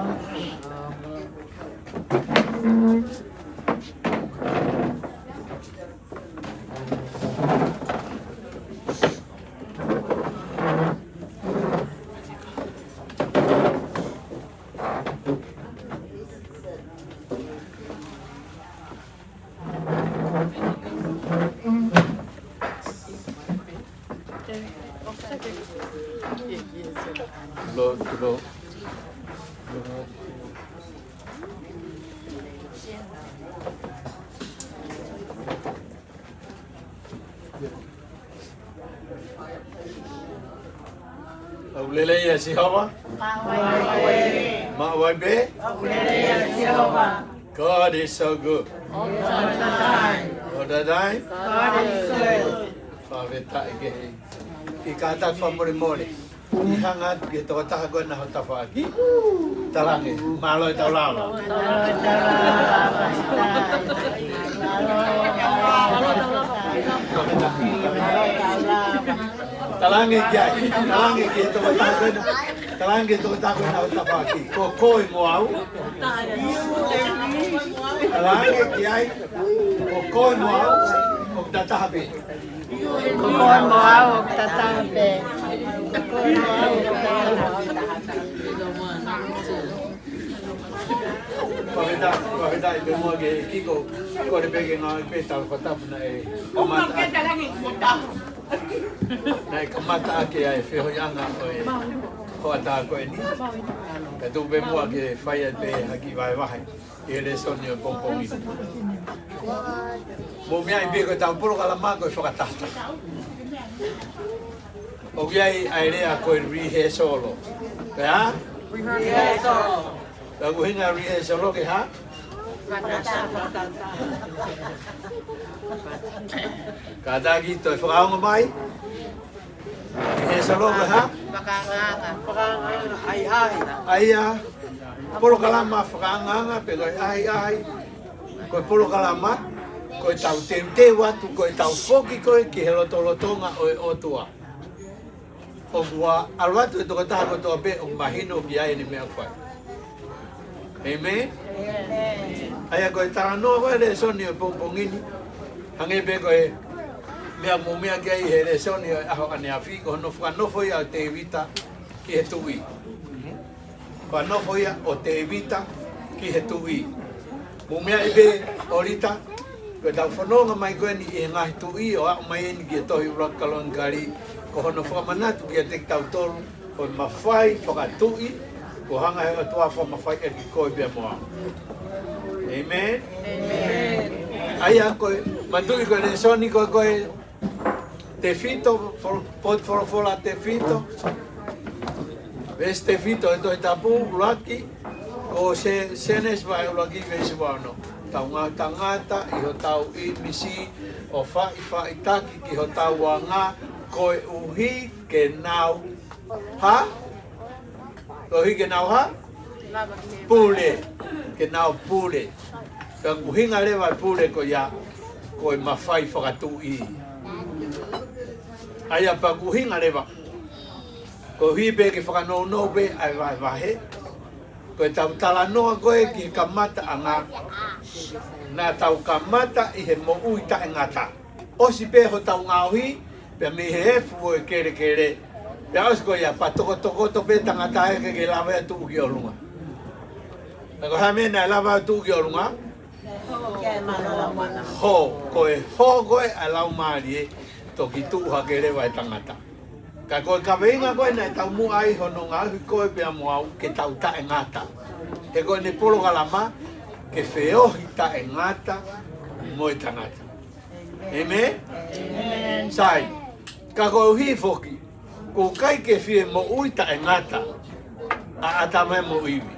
Lord, Lord. ʻOku lelei ʻa Sihova. Maʻu ai pē. ʻOku lelei ʻa Sihova. God is so good. All the time. All the time. God is good. Fakafetaʻi ki he ʻEiki. Kātaki fakamolemole. ʻI he hanga atu ki he tokotaha ko ena ho tafaʻaki. Talange, mālō e tau lava. Talange ki ai, talange ki he tokotaha ko ena. Talange ki he tokotaha ko ena ho tafaʻaki. Ko koe mo au. Talange ki ai. Ko koe mo au. ʻOku ta taha pē. Ko koe mo au ʻoku ta taha pē. Ko koe mo au ʻoku ta taha pē. Fakafetaʻi, fakafetaʻi pē muʻa ki he ʻEiki. Kole pē ke ngāue pē tau fakatapu naʻe kamata ʻaki. Naʻe kamata ʻaki ʻa e feohiʻanga ʻo e hoʻatā ko eni. Ka tuku pē muʻa ke fai ai pē ha kiʻi vahevahe. ʻI he lēsoni ʻo e pongipongi. Mou meaʻi pē ko ʻetau polokalama ko e fakatahataha. ʻOku ʻi ai ʻa e lea ko e rehearsal. Pea? Rehearsal. Pea ko e ʻuhinga rehearsal ke hā? Kātaki toe fakaongo mai. Rehearsal ke hā? Fakaangaanga. Fakaangaanga. ʻAhiʻahi. ʻAhiʻahi. Polokalama fakaangaanga pe ko e ʻahiʻahi. Ko e polokalama, ko e tau teuteu atu, ko e tau foki ko ē ki he lotolotonga ʻo e ʻOtua. ʻOku ʻalu atu e tokotaha kotoa pē ʻo mahino ki ai ʻene meʻa fai. ʻĒmeni? ʻAhiʻahi ko e talanoa ko e lēsoni ʻo e pongipongi ni. Hangē pē ko e meʻa mou meʻa ki ai he lēsoni ʻo e ʻaho ʻaneafi, ko hono fakanofo ia ʻo Tēvita ki he tuʻi. Fakanofo ia ʻo Tēvita ki he tuʻi. Mou meaʻi pē ʻOlita, ko e tau fononga mai ko eni ʻi he ngaahi tuʻi ʻo aʻu mai eni ki he tohi ʻuluaki Kalonikali, ko hono fakamanatu kiate kitautolu, ko e mafai fakatuʻi, ko e hanga he ʻOtua ʻo fakamafaiʻaki koe pea mo au. ʻĒmeni? ʻĒmeni. ʻAhiʻahi ko e, manatuʻi ko e lēsoni ko ē ko e tefito, fol-, potu folofola tefito. Veesi tefito ʻe Tohi Tapu, ʻuluaki, ko e Sē-, Sēnesi vahe ʻuluaki veesi ua ono. Tau ngaahi tangata ʻi hotau ʻīmisi ʻo faʻifaʻitaki ki hotau anga koeʻuhi ke nau hā? Koeʻuhi ke nau hā? Pule. Ke nau pule. Ka ko e ʻuhinga leva e pule ko ia, ko e mafai fakatuʻi. ʻAhiʻahi pea ko e ʻuhinga leva. Koeʻuhi pē ke fakanounou pē ʻa e vahevahe. Ko e tau talanoa ko ē ki he kamataʻanga. Naʻa tau kamata ʻi he moʻui taʻengata. ʻOsi pē hotau ngaohi, pea mei he efu ʻo e kelekele. Pea ʻosi ko ia, pea tokotokoto pē tangata ʻe ʻikai ke lava ia ʻo tuʻu ki ʻolunga. Ka ko e hā e meʻa naʻe lava ʻo tuʻu ki ʻolunga? Hō, ko e hō ko ē ʻa e Laumālie, toki tuʻu hake leva e tangata. Ka ko e kaveinga ko ē naʻe taumuʻa ai hono ngaohi koe pea mo au ke tau taʻengata. He ko ʻene polokalama ke feohi taʻengata mo e tangata. ʻĒmeni? Sai, ka koeʻuhi foki, ʻoku ʻikai ke fie moʻui taʻengata ʻa ʻĀtama mo ʻIvi.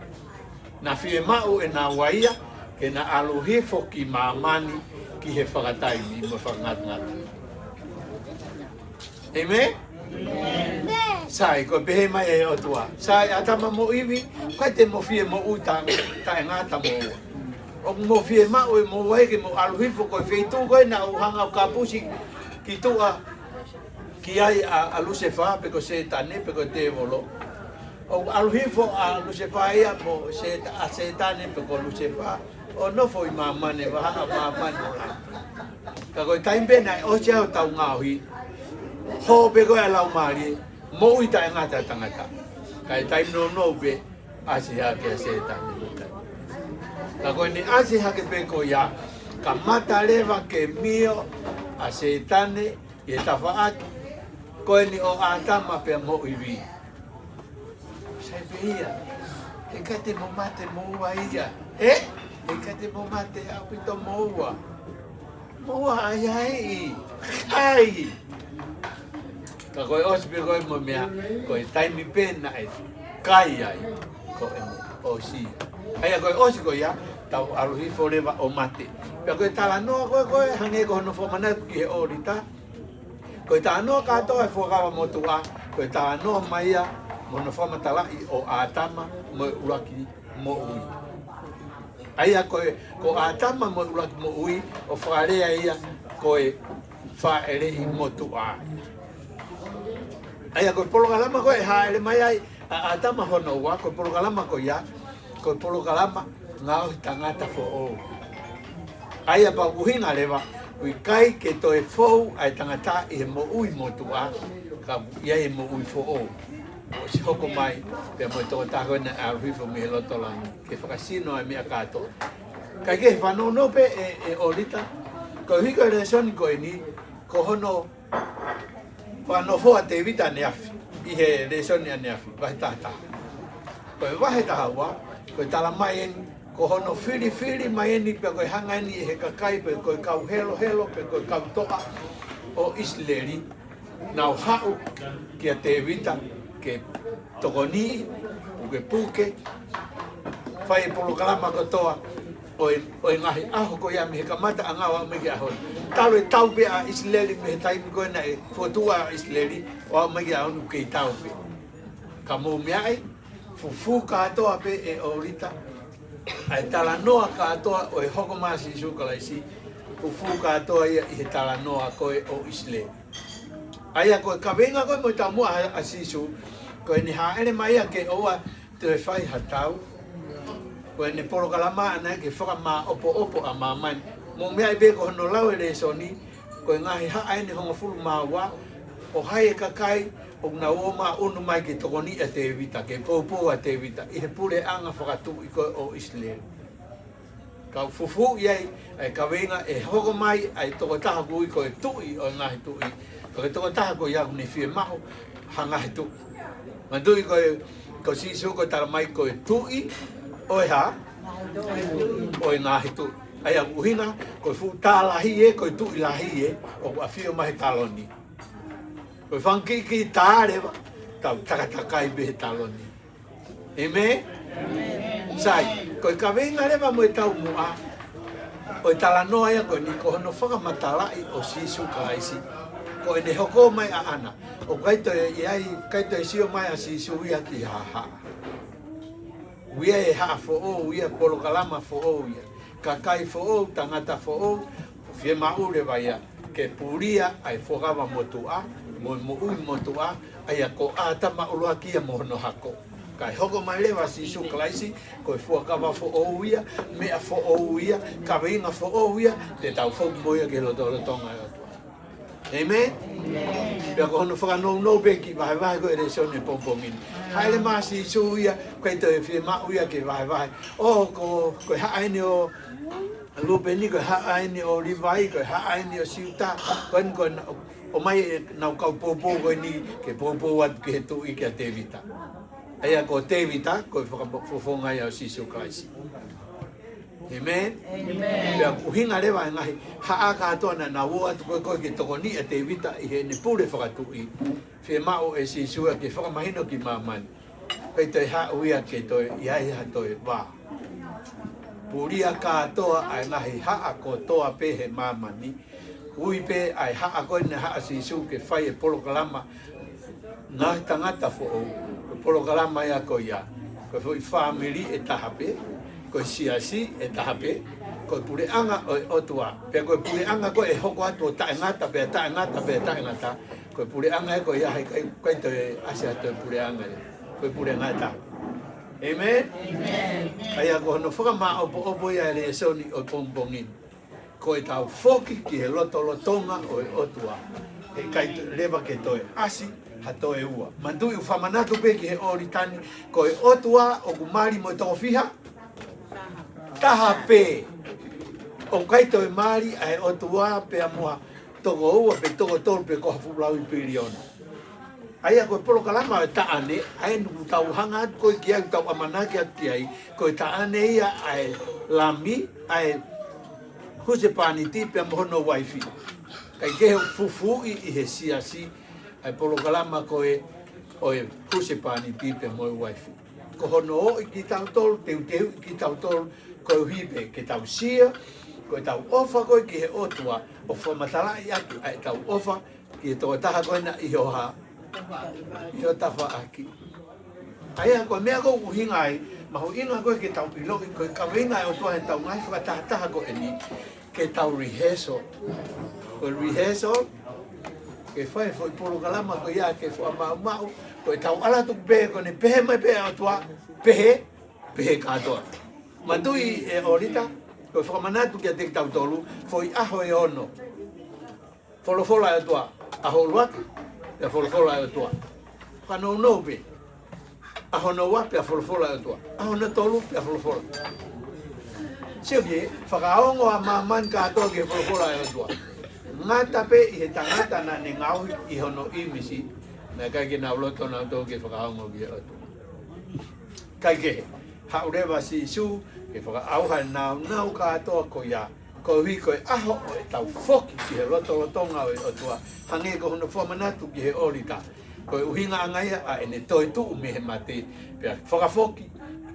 Naʻe fiemaʻu ʻe naua ia ke na ʻalu hifo ki māmani ki he fakataimi mo e fakangatangata. ʻĒmeni? Sai, ko e pehē mai ʻe he ʻOtua. Sai, ʻĀtama mo ʻIvi, ʻikai te mo fie moʻui ta-, taʻengata moua. ʻOku mo fiemaʻu ʻe moua ia ke mo ʻalu hifo ko e feituʻu ko ē naʻa ku hanga ʻo kapusi ki tuʻa ki ai ʻa, ʻa Lusefā, pe ko Sētane, pe ko e tēvolo. ʻO ʻalu hifo ʻa Lusefā ia mo Sēta-, ʻa Sētane pe ko Lusefā, ʻo nofo ʻi māmani, vahaʻa māmani. Ka ko e taimi pē naʻe ʻosi ai hotau ngaohi, hō pē ko ē ʻa e Laumālie, moʻui taʻengata e tangata. Ka ʻi he taimi nounou pē, ʻasi hake ʻa Sētane. Ka ko ʻene ʻasi hake pē ko ia, kamata leva ke mio ʻa Sētane ʻi he tafaʻaki ko eni ʻo ʻĀtama pea mo ʻIvi. Sai pē ia, heʻikai te mo mate moua ia. Ē? Heʻikai te mo mate ʻaupito moua. Moua ʻahiʻahiʻi. ʻAi. Ka ko e ʻosi pē ko ē mo e meʻa, ko e taimi pē naʻe kai ai, ko e ʻosi. ʻAia ko e ʻosi ko ia, tau ʻalu hifo leva ʻo mate. Pea ko e talanoa ko ē, ko ē, hangē ko hono fakamanatu ki he ʻōlita. Ko e talanoa kātoa ʻa e Fuakava Motuʻa, ko e talanoa mai ia mo hono fakamatalaʻi ʻo ʻĀtama mo e ʻuluaki moʻui. ʻAia ko e, ko ʻĀtama mo e ʻuluaki moʻui, ʻo fakalea ia ko e fāʻeleʻi motuʻa. ʻAia ko e polokalama ko ē ʻe hāʻele mai ai ʻa ʻĀtama hono ua, ko e polokalama ko ia, ko e polokalama ngaohi tangata foʻou. ʻAia pea ʻoku ʻuhinga leva, ʻoku ʻikai ke toe fou ʻa e tangata ʻi he moʻui motuʻa, ka ʻoku ʻi ai e moʻui foʻou. ʻOsi hoko mai, pea mo e tokotaha ko ē naʻe ʻalu hifo mei he loto langi, ke fakasino ʻa e meʻa kātoa. Kae kehe, fanongo pē ʻe, ʻe ʻōlita, koeʻuhi ko e lēsoni ko eni, ko hono fakanofo ʻa Tēvita ʻaneafi, ʻi he lēsoni ʻaneafi, vahe taha taha. Ko e vahe taha ua, ko e tala mai eni, ko hono filifili mai eni, pea ko e hanga eni ʻe he kakai, pe ko e kau helohelo, pe ko e kau toʻa ʻo ʻIsileli, Nau haʻu kia Tēvita ke tokoniʻi, pukepuke, fai e polokalama kotoa ʻo e, ʻo e ngaahi ʻaho ko ia mei he kamataʻanga ʻo aʻu mai ki he ʻaho ni. Talu e tau pē ʻa ʻIsileli mei he taimi ko ē naʻe fokotuʻu ai ʻa ʻIsileli ʻo aʻu mai ki he ʻaho ni, kei tau pē. Ka mou meaʻi, fufū kātoa pē ʻe ʻOlita ʻa e talanoa kātoa ʻo e hoko mai ʻa Sīsū Kalaisi, fufū kātoa ia ʻi he talanoa ko ē ʻo ʻIsileli. ʻA ia ko e kaveinga ko ē mo e taumuʻa ʻa, ʻa Sīsū, ko ʻene hāʻele mai ia ke ʻoua toe fai ha tau. Ko ʻene polokalama ʻana ia ke fakamāʻopoʻopo ʻa māmani. Mou meaʻi pē ko hono lau e lēsoni, ko e ngaahi haʻa ʻeni hongofulu mā ua, ʻo hai e kakai ʻoku nau ō mai ʻo ʻunu mai ke tokoniʻi ʻa Tēvita, ke poupou ʻa Tēvita ʻi he puleʻanga fakatuʻi ko ē ʻo ʻIsileli. Kau fufū ia ʻa e kaveinga ʻe hoko mai ʻa e tokotaha ʻoku ui ko e tuʻi ʻo e ngaahi tuʻi, ko e tokotaha ko ia ʻoku ne fiemaʻu ha ngaahi tuʻi. Manatuʻi ko e, ko Sīsū ko e tala mai ko e tuʻi ʻo e hā? ʻO e ngaahi tuʻi. ʻA ia ʻoku ʻuhinga, ko e fuʻu tā lahi ē, ko e tuʻi lahi ē, ʻoku ʻafio mai he taloni. Ko e fanga kiʻi tā leva, tau takatakai pē he taloni. ʻĒmeni? Sai, ko e kaveinga leva mo e taumuʻa ʻo e talanoa ia ko eni ko hono fakamatalaʻi ʻo Sīsū Kalaisi. Ko ʻene hoko mai ʻaʻana, ʻoku ʻikai toe ʻi ai, ʻikai toe sio mai ʻa Sīsū ia ki ha haʻa. ʻOku ʻi ai e haʻa foʻou ia, polokalama foʻou ia, kakai foʻou, tangata foʻou, fiemaʻu leva ia ke pulia ʻa e fuakava motuʻa, mo e moʻui motuʻa, ʻa ia ko ʻĀtama ʻuluaki ia mo hono hako. Kae hoko mai leva ʻa Sīsū Kalaisi, ko e fuakava foʻou ia, meʻa foʻou ia, kaveinga foʻou ia, te tau foki mo ia ki he lotolotonga ʻo e ʻOtua. ʻĒmeni? Pea ko hono fakanounou pē kiʻi vahevahe ko e lēsoni e pongipongi ni. Hāʻele mai ʻa Sīsū ia, ʻikai toe fiemaʻu ia ke vahevahe. ʻŌ, ko, ko e haʻa ʻeni ʻo Lūpeni, ko e haʻa ʻeni ʻo Līvai, ko e haʻa ʻeni ʻo Siuta, ko eni ko ē na-, ʻomai ʻenau kau poupou ko eni ke poupou atu ki he tuʻi kia Tēvita. ʻA ia ko Tēvita, ko e fakafofonga ia ʻo Sīsū Kalaisi. ʻĒmeni? ʻĒmeni. Pea ʻoku ʻuhinga leva e ngaahi haʻa kātoa naʻa nau ō atu ko ē ko ē ke tokoniʻi ʻa Tēvita ʻi heʻene pule fakatuʻi. Fiemaʻu ʻe Sīsū ia ke fakamahino ki māmani, ʻikai toe haʻu ia ke toe ʻi ai ha toe vā. Pulia kātoa ʻa e ngaahi haʻa kotoa pē he māmani. Ui pē ʻa e haʻa ko eni haʻa Sīsū ke fai e polokalama ngaahi tangata foʻou. Ko e polokalama ia ko ia, ko e foʻi fāmili ʻe taha pē, ko e siasi ʻe taha pē, ko e puleʻanga ʻo e ʻOtua. Pea ko e puleʻanga ko ē ʻe hoko atu ʻo taʻengata, pea taʻengata, pea taʻengata. Ko e puleʻanga ē ko ia, he ʻikai, ʻikai toe ʻasi ha toe puleʻanga ia. Ko e puleʻanga ʻe taha. ʻĒmeni? ʻĒmeni. ʻA ia ko hono fakamāʻopoʻopo ia e lēsoni ʻo e pongipongi ni. Ko ʻetau foki ki he lotolotonga ʻo e ʻOtua. He ʻikai leva ke toe ʻasi ha toe ua. Manatuʻi ʻoku fakamanatu pē ki he ʻOlita ni, ko e ʻOtua ʻoku mali mo e toko fiha? Taha pē. ʻOku ʻikai toe mali ʻa e ʻOtua pea mo ha toko ua pe toko tolu pe ko ha fuʻu laui piliona. ʻA ia ko e polokalama ʻo e taʻane, ʻa eni ʻoku tau hanga atu ko ē ki ai, ʻoku tau ʻamanaki atu ki ai, ko e taʻane ia ʻa e Lami, ʻa e husepāniti pea mo hono uaifi. Kae kehe ʻoku fufuuʻi ʻi he siasi ʻa e polokalama ko ē ʻo e husepāniti pea mo e uaifi. Ko hono ʻomi kitautolu, teuteuʻi kitautolu, koeʻuhi pē ke tau sio, ko ʻetau ʻofa ko ē ki he ʻOtua, ʻo fakamatalaʻi atu ʻa ʻetau ʻofa ki he tokotaha ko ena ʻi ho hā, ʻi ho tafaʻaki. ʻA ia ko e meʻa ʻoku ʻuhinga ai, mahuʻinga ko ē ke tau ʻiloʻi, ko e kaveinga ʻa e ʻOtua heʻetau ngaahi fakatahataha ko eni, ke tau rehearsal. Ko e rehearsal, ke fai foʻi polokalama ko ia ke fakamaʻumaʻu, ko ʻetau ʻalu atu pē, ko ʻene pehē mai pē ʻa e ʻOtua, pehē, pehē kātoa. Manatuʻi ʻe ʻOlita, ko e fakamanatu kiate kitautolu, foʻi ʻaho ʻe ono. Folofola ʻa e ʻOtua, ʻaho ʻuluaki, pea folofola ʻa e ʻOtua. Fakanounou pē. ʻAho hono ua, pea folofola ʻa e ʻOtua. ʻAho hono tolu, pea folofola. Sio ki he fakaongo ʻa māmani kātoa ki he folofola ʻa e ʻOtua. Ngata pē ʻi he tangata naʻa ne ngaohi ʻi hono ʻīmisi, naʻe ʻikai ke nau loto nautolu ke fakaongo ki he ʻOtua. Kae kehe, haʻu leva ʻa Sīsū ke fakaʻauha e nāunau kātoa ko ia, Koeʻuhi ko e ʻaho ʻo ʻetau foki ki he lotolotonga ʻo e ʻOtua, hangē ko hono fakamanatu ki he ʻōlita. Ko e ʻuhinga ʻanga ia ʻa ʻene toetuʻu mei he mate, pea fakafoki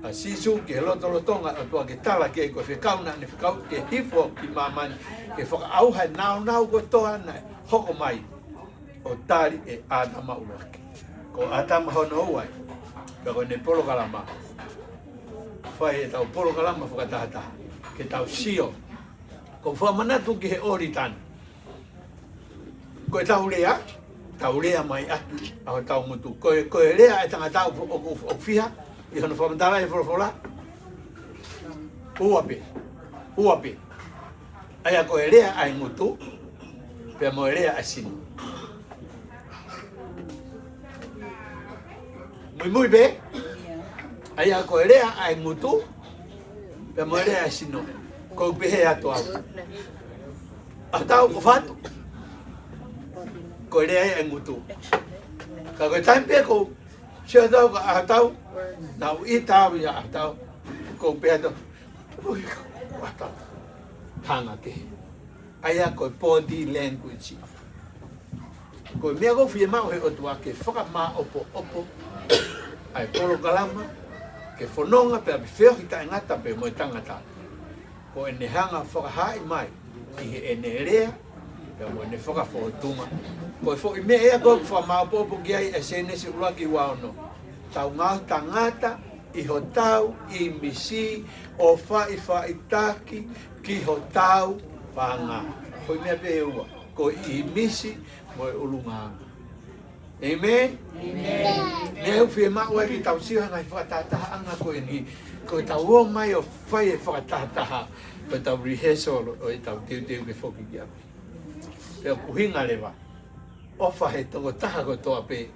ʻa Sīsū ki he lotolotonga ʻo e ʻOtua ke tala ki ai ko e fekau naʻa ne fekau ke hifo ki māmani, ke fakaʻauha e nāunau kotoa naʻe hoko mai ʻo tali ʻe ʻĀtama ʻuluaki. Ko ʻĀtama hono ua ia, pea ko ʻene polokalama. Fai ʻetau polokalama fakatahataha, ke tau sio. Ko e fakamanatu ki he ʻōlita ni. Ko ʻetau lea, tau lea mai ʻaki ʻa hotau ngutu. Ko e, ko e lea ʻa e tangata ʻoku, ʻoku, ʻoku fiha ʻi hono fakamatala ʻi he folofola. Ua pē, ua pē. ʻA ia ko e lea ʻa e ngutu, pea mo e lea ʻa e sino. Muimui pē, ʻa ia ko e lea ʻa e ngutu, pea mo e lea ʻa e sino. Ko u pehē atu au. ʻA hotau ko fatu. Ko e lea ʻa e ngutu. Ka ko e taimi pē ko u sio atu au ka ʻa hotau, naʻa ku ʻita au ia ʻa hotau. Ko u pehē atu au. Ui, ko ʻatau. Hanga ke. ʻA ia ko e body language. Ko e meʻa ʻoku fiemaʻu he ʻOtua ke fakamāʻopoʻopo ʻa e polokalama, ke fononga pea feohi taʻengata pē mo e tangata. Ko ʻene hanga fakahaaʻi mai ʻi heʻene lea, pea mo ʻene fakafōtunga. Ko e foʻi meʻa ia ʻoku fakamāʻopoʻopo ki ai ʻa e Sēnesi ʻuluaki ua ono. Tau ngaohi tangata ʻi hotau ʻīmisi ʻo faʻifaʻitaki ki hotau paʻanga. Ko e meʻa pē ʻe ua, ko e ʻīmisi mo e ʻulungaanga. ʻĒmeni? ʻĒmeni. Meʻa ʻoku fiemaʻu ai ke tau sio he ngaahi fakatahatahaʻanga ko eni, ko ʻetau ō mai ʻo fai e fakatahataha, ko ʻetau rehearsal ʻo ʻetau teuteu ke foki ki ʻapi. Pea ʻoku ʻuhinga leva, ʻofa he tokotaha kotoa pē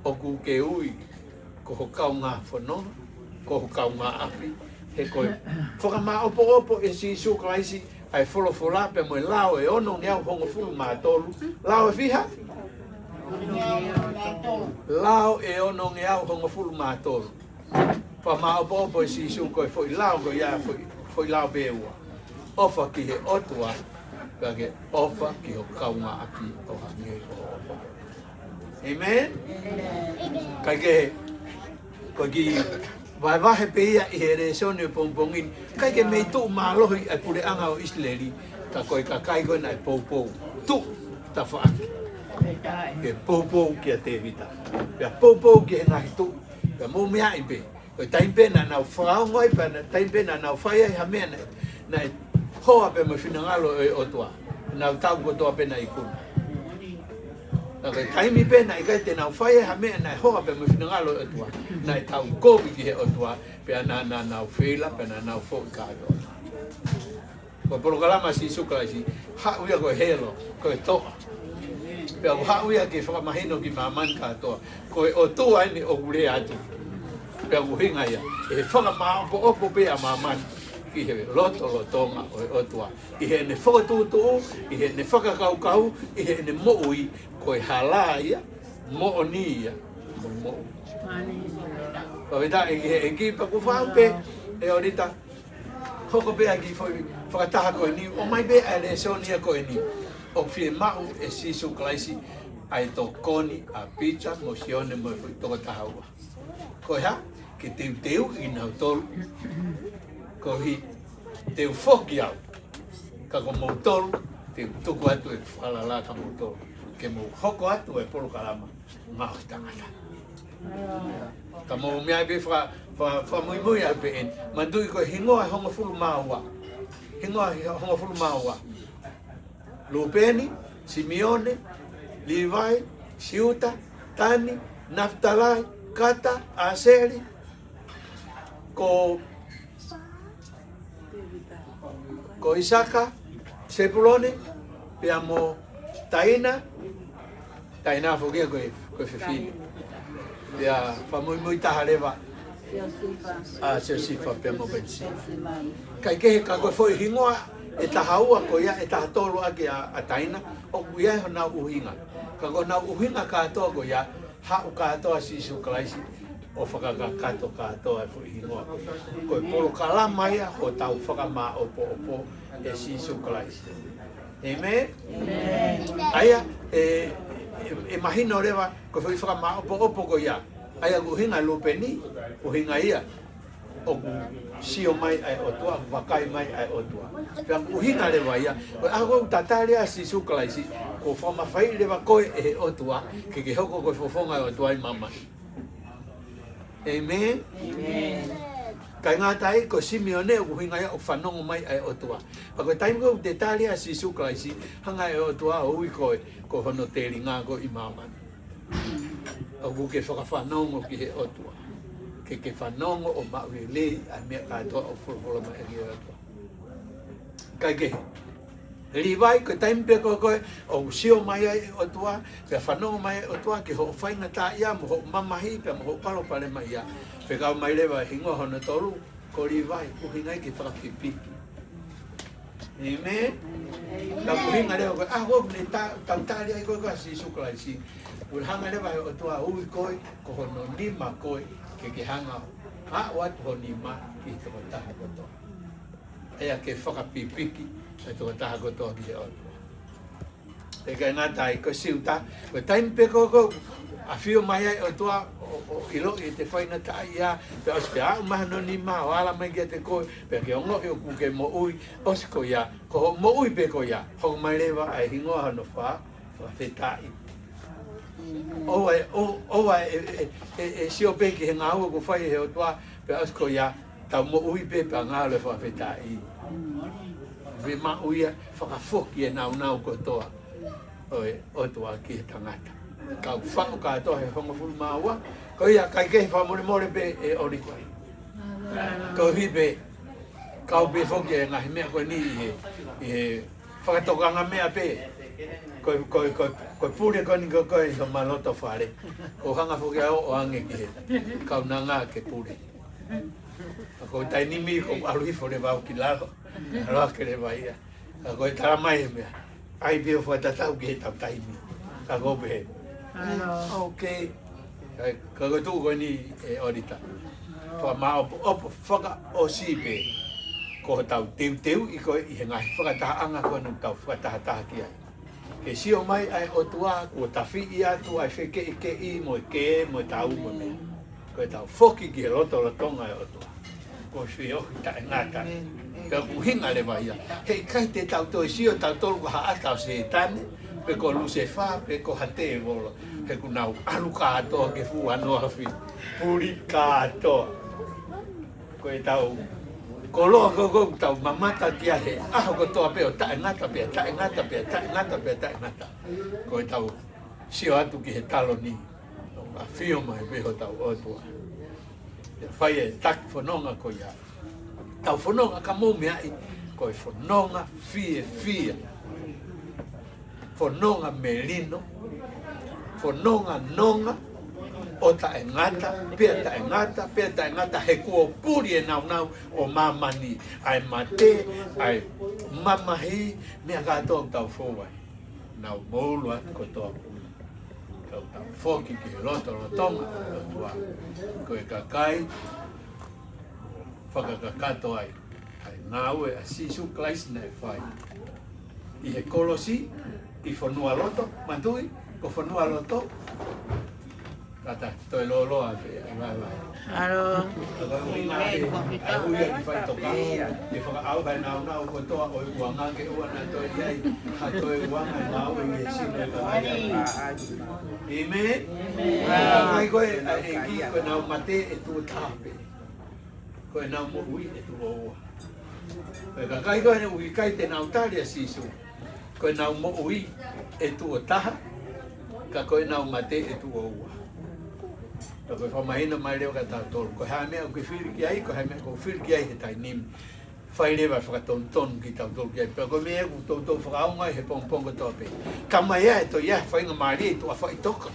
ʻoku ke ui, ko ho kaungā fononga, ko ho kaungā ʻapi, he ko e fakamāʻopoʻopo ʻe Sīsū Kalaisi ʻa e folofola pea mo e lao ʻe onongeau hongofulu mā tolu, lao ʻe fiha? Lao ʻe onongeau hongofulu mā tolu. Fakamāʻopoʻopo ʻe Sīsū ko e foʻi lao ko ia, foʻi, foʻi lao pē ʻe ua. ʻOfa ki he ʻOtua, pea ke ʻofa ki ho kaungāʻapi ʻo hangē ko hoʻo ʻofa. ʻĒmeni? ʻĒmeni. Kae kehe, ko e kiʻi vahevahe pē ia ʻi he lēsoni ʻo e pongipongi ni, ʻikai ke mei tuʻu mālohi ʻa e puleʻanga ʻo ʻIsileli, ka ko e kakai ko ē naʻe poupou. Tuʻu tafaʻaki ke poupou kia Tēvita. Pea poupou ki he ngaahi tuʻi. Pea mou meaʻi pē. Ko e taimi pē naʻa nau fakaongo ai, pea naʻe taimi pē naʻa nau fai ai ha meʻa naʻe, naʻe hoa pea mo e finangalo ʻo e ʻOtua. Nau tau kotoa pē naʻe ikuna. Ka ko e taimi pē naʻe ʻikai te nau fai ai ha meʻa naʻe hoa pea mo e finangalo ʻo e ʻOtua, naʻe tau kovi ki he ʻOtua, pea naʻa, naʻa nau feila, pea naʻa nau foʻi kātoa. Ko e polokalama ʻa Sīsū Kalaisi, haʻu ia ko e helo, ko e toʻa. Pea ʻoku haʻu ia ke fakamahino ki māmani kātoa. Ko e ʻOtua eni ʻoku lea atu. Pea ʻoku ʻuhinga ia, ʻe fakamāʻopoʻopo pē ʻa māmani ki he lotolotonga ʻo e ʻOtua. ʻI heʻene fakatuʻutuʻu, ʻi heʻene fakakaukau, ʻi heʻene moʻui, ko e hala ia, moʻoni ia, mo e moʻui. Fakafetaʻi ki he ʻEiki. Pea ʻoku ou fakaʻamu pē, ʻe ʻōlita, hoko pē ʻa e kiʻi foʻi fakataha ko eni, ʻomai pē ʻa e lēsoni ia ko eni. ʻOku fiemaʻu ʻe Sīsū Kalaisi ʻa e tokoni ʻa Pita mo Sione mo e foʻi toko taha ua. Ko e hā? Ke teuteuʻi kinautolu. Koeʻuhi te u foki au. Ka ko moutolu, te u tuku atu e falala kia moutolu. Ke mou hoko atu e polokalama ngaohi tangata. Ka mou meaʻi pē faka-, faka-, fakamuimui atu pē eni. Manatuʻi ko e hingoa ʻe hongofulu mā ua. Hingoa ʻe hongofulu mā ua. Lūpeni, Simione, Līvai, Siuta, Tani, Nafitalai, Kata, ʻAseli, ko, ko ʻIsaka, Sepulone, pea mo Taina, Taina foki ia ko e, ko e fefine. Pea fakamuimui taha leva, ʻa Siosifa pea mo Penisi. Kae kehe ka ko e foʻi hingoa ʻe taha ua ko ia, ʻe taha tolu ʻaki ʻa, ʻa Taina, ʻoku ʻi ai honau ʻuhinga. Ka ko honau ʻuhinga kātoa ko ia, haʻu kātoa ʻa Sīsū Kalaisi ʻo fakakakato kātoa e foʻi hingoa. Ko e polokalama ia ʻo tau fakamāʻopoʻopo ʻe Sīsū Kalaisi. ʻĒmeni? ʻĒmeni. ʻA ia, ʻe, ʻe, ʻe mahino leva, ko e foʻi fakamāʻopoʻopo ko ia. ʻA ia ʻoku ʻuhinga Lupeni, ʻuhinga ia ʻoku sio mai ʻa e ʻOtua, vakai mai ʻa e ʻOtua. Pea ʻoku ʻuhinga leva ia, ko e ʻaho ʻoku tatali ai ʻa Sīsū Kalaisi, kuo fakamafaiʻi leva koe ʻe he ʻOtua, ke ke hoko ko e fofonga ʻo e ʻOtua ʻi māmani. ʻĒmeni? ʻĒmeni. Kae ngata ai, ko Simione ʻoku ʻuhinga ia ʻoku fanongo mai ʻa e ʻOtua. Pea ko e taimi ko ē ʻoku tatali ai ʻa Sīsū Kalaisi, hanga ʻe he ʻOtua ʻo ui koe, ko hono telinga koe ʻi māmani. ʻOku ke fakafanongo ki he ʻOtua. Ke ke fanongo ʻo maʻu lelei ʻa e meʻa kātoa ʻoku folofola mai ʻe he ʻOtua. Kae kehe, Līvai, ko e taimi pē ko ē ʻoku sio mai ai e ʻOtua, pea fanongo mai e ʻOtua ki hoʻo faingataʻaʻia mo hoʻo mamahi, pea mo hoʻo palopalemaʻia. Fekau mai leva e hingoa hono tolu, ko Līvai, ʻuhinga ia ke fakapipiki. ʻĒmeni? Ka ʻoku ʻuhinga leva ko e ʻaho ʻoku ne ta-, tatali ai koe kia Sīsū Kalaisi. ʻOku hanga leva ʻe he ʻOtua ʻo ui koe, ko hono nima koe, ke ke hanga ʻo aʻu atu ho nima ki he tokotaha kotoa. ʻA ia ke fakapipiki e tokotaha kotoa ki he ʻOtua. Pea ʻikai ngata ai, ko Siuta, ko e taimi pē ko ē ʻoku ʻafio mai ai e ʻOtua ʻo, ʻo ʻiloʻi ʻete faingataʻaʻia, pea ʻosi pē aʻu mai hono nima ʻo ala mai kiate koe, pea ke ongoʻi ʻoku ke moʻui, ʻosi ko ia, ko hoʻo moʻui pē ko ia, hoko mai leva ʻa e hingoa hono fā, Fakafetaʻi. ʻOua ʻe, ʻo-, ʻoua ʻe, ʻe, ʻe, ʻe sio pē ki he ngāue ʻoku fai ʻe he ʻOtua, pea ʻosi ko ia, tau moʻui pē pea ngalo e fakafetaʻi. Fiemaʻu ia, fakafoki e nāunau kotoa ʻo e ʻOtua ki he tangata. Kau faʻu kātoa he hongofulu mā ua, ko ia kaikehe fakamolemole pē ʻe ʻOlita. Koeʻuhi pē, kau pē foki e ngaahi meʻa ko eni ʻi he, ʻi he fakatokanga meʻa pē. Ko, ko, ko, ko e pule ko eni ko, ko e ʻi homa loto fale. ʻOku hanga foki ʻo ʻoange ki he kaunanga ke pule. Ko e taimi ni ʻoku ʻalu hifo leva au ki lalo. ʻAlu hake leva ia. Ka ko e tala mai e meʻa. ʻAi pē ʻo fakatatau ki heʻetau taimi. Ka ko pē. ʻAlo. Ok. Ka, ka ko e tuʻu ko eni ʻe ʻOlita. Fakamāʻopoʻopo fakaʻosi pē. Ko hotau teuteuʻi ko ē ʻi he ngaahi fakatahaʻanga ko eni ʻoku tau fakatahataha ki ai. Ke sio mai ʻa e ʻOtua, kuo tafiʻi atu ʻa e fekeʻikeʻi mo e kē, mo e tau mo e meʻa. Ko ʻetau foki ki he lotolotonga ʻo e ʻOtua. Ko e feohi taʻengata. Pea ʻoku ʻuhinga leva ia. Heʻikai te tau toe sio tautolu ko ha ʻata ʻo Sētane, pe ko Lusefā, pe ko ha tēvolo. He kuo nau ʻalu kātoa ki he fuʻu ano afi. Puli kātoa. Ko ʻetau koloa ko ē ʻoku tau mamata ki ai he ʻaho kotoa pē ʻo taʻengata, pea taʻengata, pea taʻengata, pea taʻengata. Ko ʻetau sio atu ki he taloni. ʻAfio mai pē hotau ʻOtua. ʻIo, fai e taki fononga ko ia. Tau fononga ka mou meaʻi, ko e fononga fiefia. Fononga melino. Fononga nonga. ʻO taʻengata, pea taʻengata, pea taʻengata, he kuo puli e nāunau ʻo māmani, ʻa e mate, ʻa e mamahi, meʻa kātoa ʻoku tau fou ai. Nau moulu atu kotoa pē. Kau tau foki ki he lotolotonga ʻo e ʻOtua. Ko e kakai fakakakato ai ʻa e ngāue ʻa Sīsū Kalaisi naʻe fai ʻi he kolosi, ʻi Fonualoto, manatuʻi, ko Fonualoto. Tata, toe lōloa pē, ʻai vai vai. ʻAlo. ʻA ko e ʻuhinga ē, ʻa e ui ʻa e faʻitoka. ʻE fakaʻauha e nāunau kotoa ʻo e uanga ke ʻoua naʻa toe ʻi ai ha toe uanga ʻe maʻu ʻi he sino ʻo e kakai. ʻĒmeni? ʻĒmeni. Kakai ko ē ʻa e ʻEiki, ko ʻenau mate ʻe tuʻo taha pē. Ko ʻenau moʻui ʻe tuʻo ua. Ko e kakai ko ē ʻoku ʻikai te nau tali ʻa Sīsū, ko ʻenau moʻui ʻe tuʻo taha, ka ko ʻenau mate ʻe tuʻo ua. Ka ko e fakamahino mai leva kia tautolu. Ko e hā e meʻa ʻoku ke fili ki ai, ko e hā e meʻa ʻoku ou fili ki ai he taimi ni. Fai leva e fakatonutonu kitautolu ki ai. Pea ko e meʻa ʻoku toutou fakaʻaonga ai he pongipongi kotoa pē. Ka mai ʻa e toe ʻi ai e faingamālie ʻi tuʻa faʻitoka.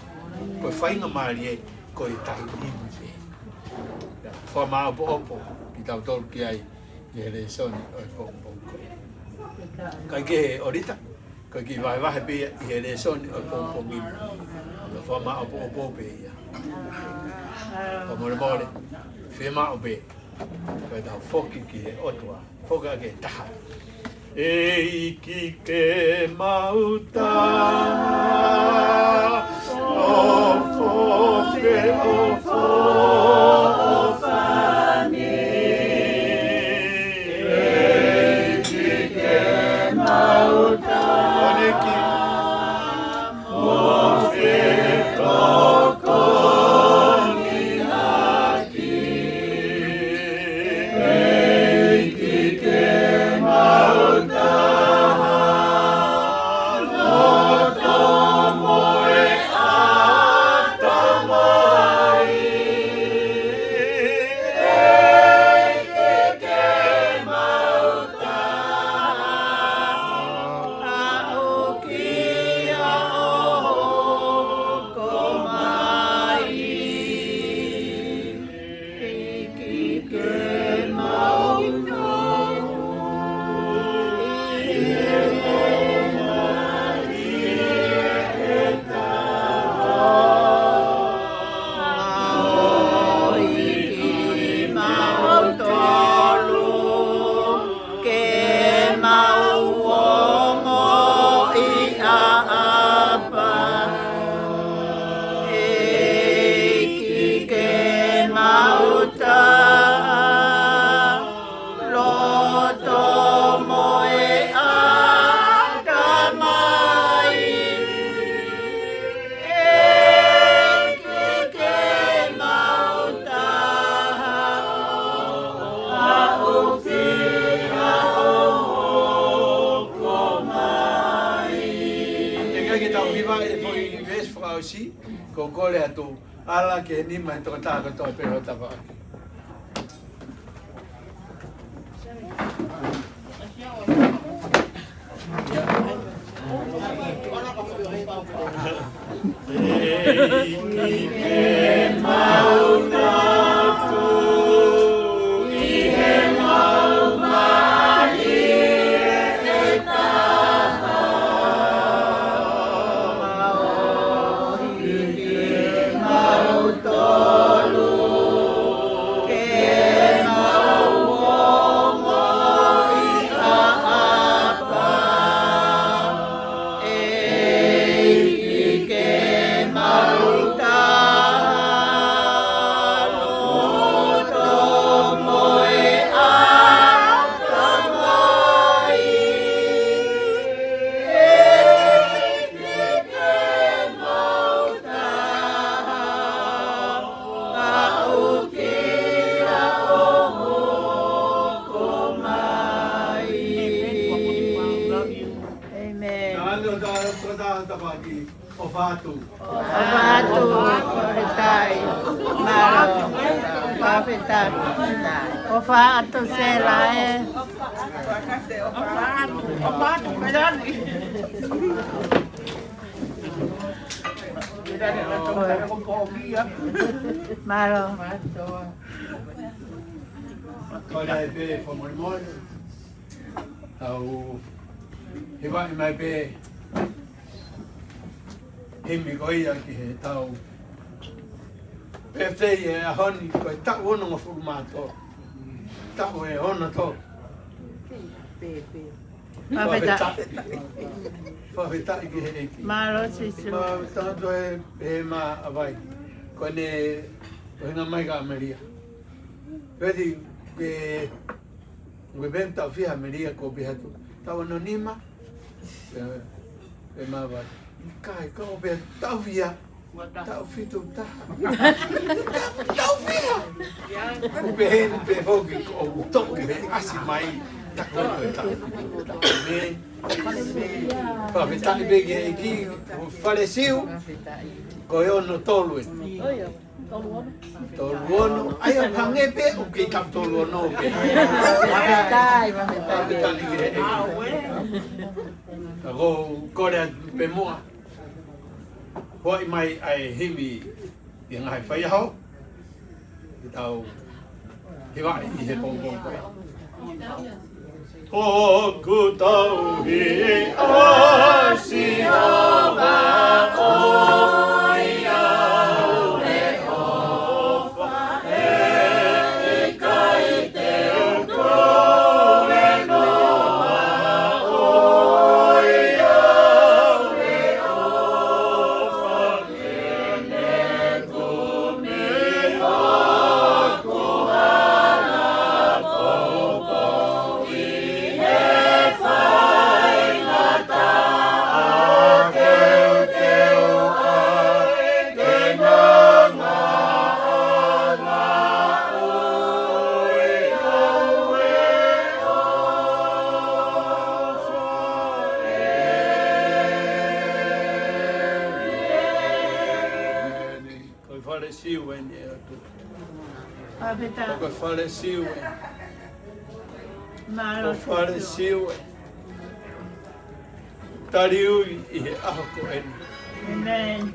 Ko e faingamālie ko e taimi ni pē. Fakamāʻopoʻopo kitautolu ki ai ʻi he lēsoni ʻo e pongipongi ko ē. Kaikehe ʻOlita, ko e kiʻi vahevahe pē ia ʻi he lēsoni ʻo e pongipongi ni. Fakamāʻopoʻopo pē ia. Fakamolemole, fiemaʻu pē ke tau foki ki he ʻOtua, foki ʻaki e taha. ʻEiki ke mau taha, nofo feʻofoʻofani. ʻEiki ke mau taha, nofo feʻofoʻofani. ʻEiki ke mau taha, loto mo e ʻatamai. ʻEiki ke mau taha, aʻu ki hoʻo hoko mai. ʻEiki ke mau taha, ʻi he mālie ʻe taha. ʻEiki mau tolu, ke mau ongoʻi ʻaʻapa. ʻEiki ke mau taha, loto mo e ʻatamai. ʻEiki ke mau taha, aʻu ki hoʻo hoko mai. Teʻeki ai ke tau hiva e foʻi veesi fakaʻosi, ko e kole atu, ala ki he nima ʻo e tokotaha kotoa pē ʻo tafaʻaki. ʻĒmeni. Nā, ʻo tā, ʻo tā, tafaʻaki, ʻofa atu. ʻOfa atu, fakafetaʻi. Mālō, fakafetaʻi. ʻOfa atu, Sela, ē. ʻOfa atu, ʻofa atu, Melani. Mālō. Kole ai pē fakamolemole. Tau hivaʻi mai pē himi ko ia ki heʻetau birthday he ʻaho ni, ko e taʻu onongofulu mā tolu. Taʻu ʻe ono tolu. Fakafetaʻi. Fakafetaʻi ki he ʻEiki. Mālō Sīsū. Mālō Sīsū. Mālō Sīsū. He mā avai. Ko ʻene ʻuhinga mai kia Melia. Peti ke, ke pehē taʻu fiha Melia, ko e pehē atu, taʻu ono nima. Ē, ē, mā vai. ʻIkai, ko e pehē taʻu fiha. Taʻu fitu taha. Taʻu fiha. ʻOku pehē ni pē foki, ʻoku toki he ʻasi mai, taku ko e taʻu fitu taha. Ē, fakafetaʻi pē ki he ʻEiki, Fale Siu, ko e ono tolu ē. Tolu ono. ʻAi, ʻo hangē pē, ʻoku kei taʻu tolu ono pē. Fakafetaʻi, fakafetaʻi. Fakafetaʻi ki he ʻEiki. Ka ʻoku ou kole atu pē muʻa. Huaʻi mai ʻa e himi ʻi he ngaahi faiʻaho. Ke tau hivaʻi ʻi he pongipongi ko ē. Hoku tauhi ʻa Sihova, ʻoiauē ʻo Siu eni ʻe ʻOtua. Fakafetaʻi. Ko e fale Siu eni. Mālō Siu. Ko e fale Siu eni. Taliui ʻi he ʻaho ko eni. ʻĒmeni.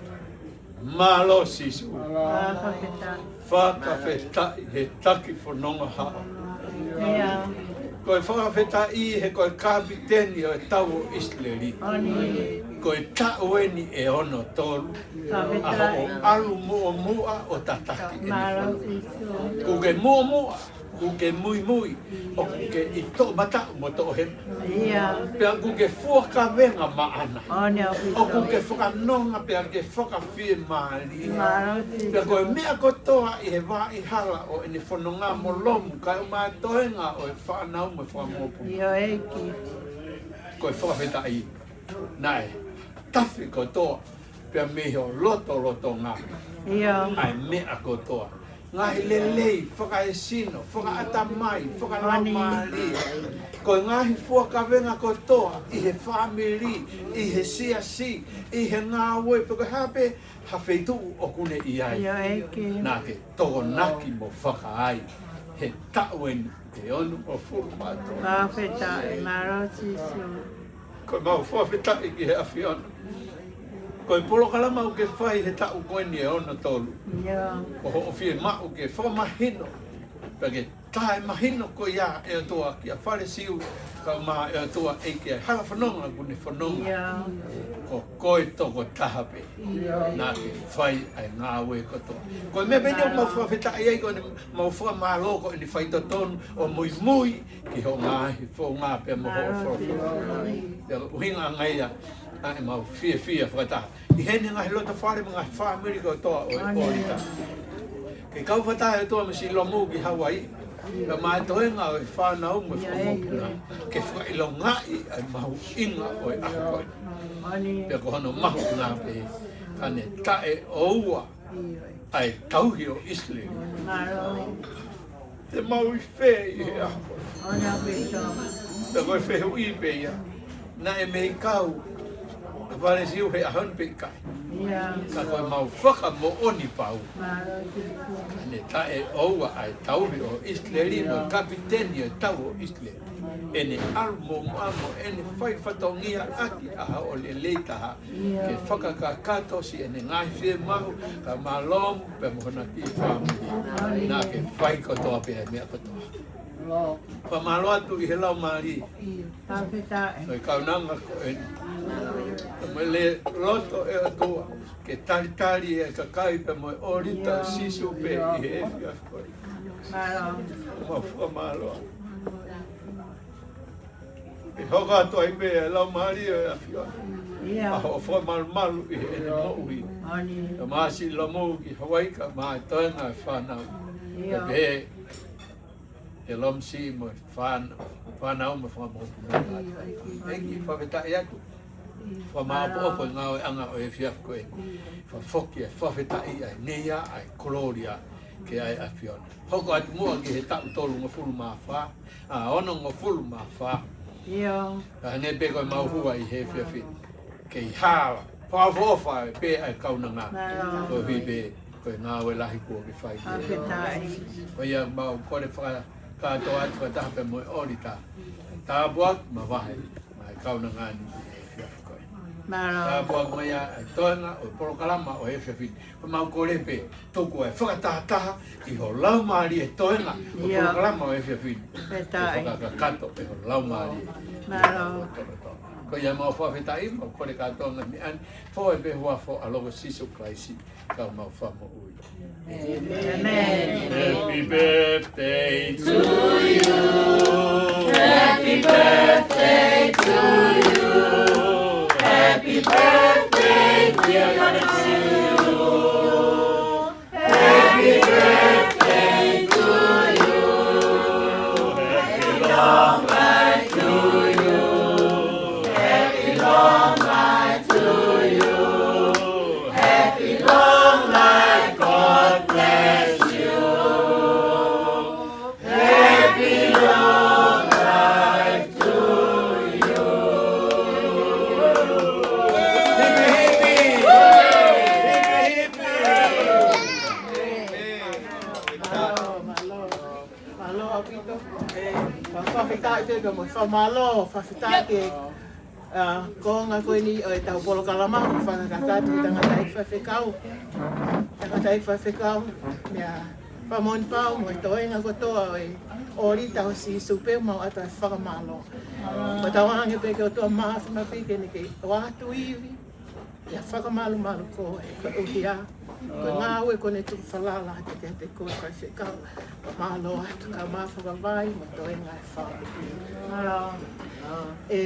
Mālō Sīsū. Fakafetaʻi. Fakafetaʻi he taki fononga hao. ʻIo. Ko e fakafetaʻi he ko e kapiteni ʻo e tau ʻo ʻIsileli. ʻOni. Ko e taʻu eni ʻe ono tolu. Fakafetaʻi. ʻA hoʻo ʻalu muʻomuʻa ʻo tataki eni. Mālō Sīsū. Kuo ke muʻomuʻa, kuo ke muimui, ʻoku ke ʻi toʻomataʻu mo toʻohema. ʻIo. Pea kuo ke fua kavenga maʻana. ʻOni ʻaupito. ʻOku ke fakanonga pea ke fakafiemālie. Mālō Sīsū. Pea ko e meʻa kotoa ʻi he vaʻa hala ʻo ʻene fononga mo Lomu, kae ʻumaʻā e toenga ʻo e fānau mo e fanga mokopuna. ʻIo ʻEiki. Ko e fakafetaʻi. Naʻe tafe kotoa, pea mei ho lotolotonga. ʻIo. ʻA e meʻa kotoa. Ngaahi lelei, fakaesino, fakaʻatamai, fakalaumālie. Ko e ngaahi fua kavenga kotoa, ʻi he fāmili, ʻi he siasi, ʻi he ngāue, pe ko e hā pē ha feituʻu ʻoku ne ʻi ai. ʻIo ʻEiki. Naʻa ke tokonaki mo fakaai he taʻu eni ʻe onongofulu mā tolu. Fakafetaʻi, mālō Sīsū. Ko ʻemau fakafetaʻi ki he ʻAfiona. Ko e polokalama ʻoku ke fai he taʻu ko eni ʻe ono tolu. ʻIo. Ko hoʻo fiemaʻu ke fakamahino, pea ke taʻemahino ko ia ʻe ʻOtua kia Fale Siu, kae ʻumaʻā ʻe ʻOtua ʻEiki ʻa e hala fononga ʻoku ne fononga. ʻIo. Ko koe tokotaha pē. ʻIo. Naʻa ke fai ʻa e ngāue kotoa. Ko e meʻa pē eni ʻoku mau fakafetaʻi ai, ko ʻemau fakamālō ko ʻene faitotonu ʻo muimui ki hoʻo ngaahi founga pea mo hoʻo folofola. Pea ko e ʻuhinga ia ʻa ʻemau fiefia fakataha ʻi heʻene ngaahi lotofale mo e ngaahi fāmili kotoa ʻo e ʻōlita. Ke kau fakataha ʻe ʻOtua mo siʻi Lomu ki Hauaiʻi, kae ʻumaʻā e toenga ʻo e fānau mo e fanga mokopuna, ke fakaʻilongaʻi ʻa e mahuʻinga ʻo e ʻaho ko eni. Pea ko hono mahuʻinga pē, ka ne taʻeʻoua ʻa e tauhi ʻo ʻIsileli. Te mau ʻi fē ʻi he ʻaho? Pea ko e fehuʻi pē ia, naʻe mei kau ʻa Fale Siu he ʻaho ni pe ʻikai? Ka ko ʻemau fakamoʻoni pau, ka ne taʻeʻoua ʻa e tauhi ʻo ʻIsileli mo e kapiteni ʻo e tau ʻo ʻIsileli. ʻEne ʻalu muʻomuʻa mo ʻene fai fatongia ʻaki ʻa hoʻo lelei taha, ke fakakakato siʻene ngaahi fiemaʻu, kae ʻumaʻā Lomu pea mo hona kiʻi fāmili. Naʻa ke fai kotoa pē ʻa e meʻa kotoa. Fakamālō atu ʻi he laumālie ʻo e kaunanga ko eni. Mo e loto ʻe ʻOtua, ke talitali e kakai pea mo e ʻōlita ʻo Sīsū pē ʻi he efiafi ko eni. Mau fakamālō. ʻE hoko atu ai pē ʻa e laumālie ʻo e ʻAfiona. ʻA hoʻo fakamalumalu ʻi heʻene moʻui. Kae ʻumaʻā siʻi Lomu ki Hauaiʻi kae ʻumaʻā e toenga e fānau. Pea pehē ʻe Lomu siʻi mo e fānau, fānau mo e fanga mokopuna. ʻEiki, fakafetaʻi atu. Fakamāʻopoʻopo e ngāueʻanga ʻo e efiafi ko eni. Fakafoki e fakafetaʻi ʻa e ngeia, ʻa e kolōlia ki he ʻAfiona. Hoko atu muʻa ki he taʻu tolungofulu mā fā, ʻa, onongofulu mā fā. ʻIo. Ka hangē pē ko ʻemau hua ʻi he efiafi ni, kei hala fakaʻofoʻofa pē ʻa e kaunanga. Koeʻuhi pē ko e ngāue lahi kuo ke fai. Ko ia mau kole fakakātoa atu fakataha pea mo e ʻōlita. Tāpuaki mavahe mai kaunanga ni ʻi he efiafi ko eni. Tāpuaki mai ʻa e toenga ʻo e polokalama ʻo e efiafi ni. Ko ʻemau kole pē, tuku e fakatahataha ʻi ho laumālie e toenga ʻo e polokalama ʻo e efiafi ni. Ke fakakakato ʻe ho laumālie. Ko ia mau fakafetaʻi, mau kole kātoa ngaahi meʻa ni, fai pē huafa ʻo e ʻAlo ko Sīsū Kalaisi, ko homau Fakamoʻui. Happy birthday to you. Happy birthday to you. Happy birthday, dear Fale Siu. Happy birthday to you. Happy long life to you. Happy long life to you. Happy long life, God bless you. Happy long life to you. ʻAupito. Fakafetaʻi pē mo e fakamālō, fakafetaʻi ki he, ā, konga ko eni ʻo ʻetau polokalama, fakakakato ki he tangataʻeiki faifekau. Tangataʻeiki faifekau, meʻa fakamoʻoni pau mo e toenga kotoa ʻo e ʻōlita ʻo Sīsū pē mau ʻatu e fakamālō. Ko e tauange pē ki he ʻOtua Māfimafi ke ne kei ʻoatu ivi, ʻa e fakamalumalu ko e ʻuhia ko e ngāue ko eni ʻoku falala atu kiate koe faifekau. Mālō atu ka mau fakavaivai mo e toenga e fāmili. ʻE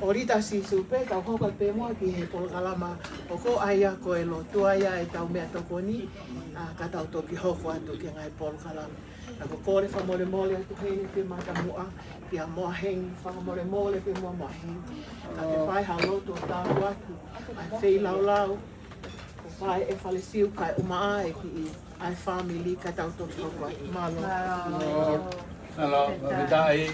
ʻōlita Sīsū pē, tau hoko pē muʻa ki he polokalama ʻoku ʻai ia ko e lotua ia ʻetau meʻatokoni, ā, ka tau toki hoko atu ki he ngaahi polokalama. Ka ko e kole fakamolemole atu heni ki he matamuʻa, kia Moa Hengi, fakamolemole ki Moa, Moa Hengi. Ka ke fai ha lotu ʻo tāpuaki ʻa e feilaulau, ko e fai e fale siu kae ʻumaʻā e kiʻi ʻa e fāmili ka tau toki hoko atu. Mālō. Mālō, fakafetaʻi.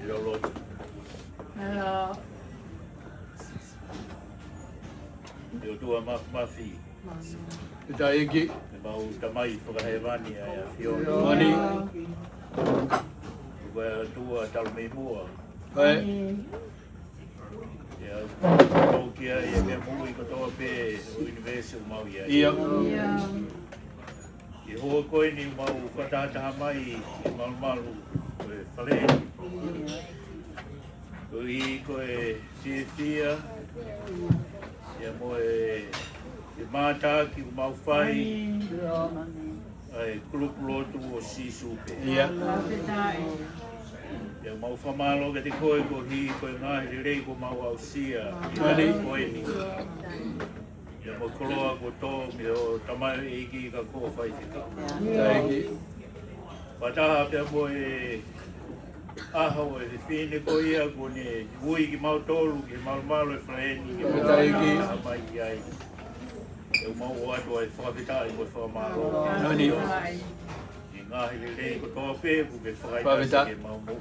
ʻIo lotu. ʻE ʻOtua Māfimafi. Fakafetaʻi ʻEiki. ʻEmau Tamai fakahēvani ʻa e ʻAfiona. Mālō. Ko e ʻOtua talu mei muʻa. ʻIo. ʻIo, ʻoku tau ki ai e meʻa moʻui kotoa pē ʻo e ʻunivēsi ʻoku mau ʻi ai. ʻIo. ʻI he houa ko eni mau fakatahataha mai ʻi he malumalu ʻo e fale ni. Koeʻuhi ko e fiefia, ʻio mo e, e mātaki ʻoku mau fai ʻa e kulupu lotu ʻo Sīsū pē. ʻIo. ʻIo, mau fakamālō kiate koe koeʻuhi ko e ngaahi lelei kuo mau aʻusia ʻi he ʻaho ko eni. ʻIo mo e koloa kuo tō mei ho tamaioʻeiki ka ko e faifekau. ʻIo. Fakataha pea mo e ʻaho ʻo e fefine ko ia kuo ne ui kimautolu ki he malumalu ʻo e fale ni ke mau fakataha mai ki ai. ʻOku mau ʻoatu ʻa e fakafetaʻi mo e fakamālō. ʻI he ngaahi lelei kotoa pē kuo ke fakaʻatā ke mau moʻui.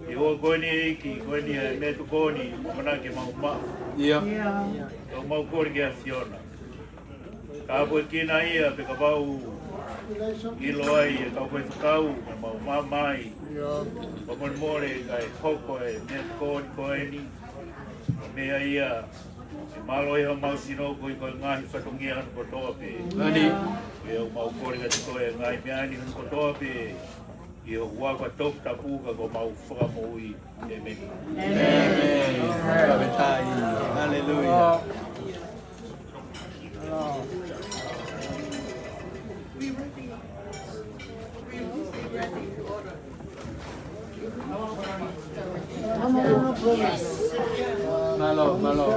ʻI he houa ko eni ʻEiki, ko eni ʻa e meʻatokoni ʻoku mau ʻamanaki ke mau maʻu. ʻIo. ʻOku mau kole ki he ʻAfiona. Ka ko e kina ia pē kapau ʻe ʻilo ai ʻe he kau faifekau, ke mau maʻu mai. Fakamolemole kae hoko e meʻatokoni ko eni. Meʻa ia ʻe mālohi homau sino koeʻuhi ko e ngaahi fatongia hono kotoa pē. ʻIo ʻoku mau kole kiate koe ngaahi meʻa ni hono kotoa pē. ʻI ho huafa toputapu ka ko homau Fakamoʻui. ʻĒmeni. ʻĒmeni. Fakafetaʻi. Haleluia. Mālō, mālō.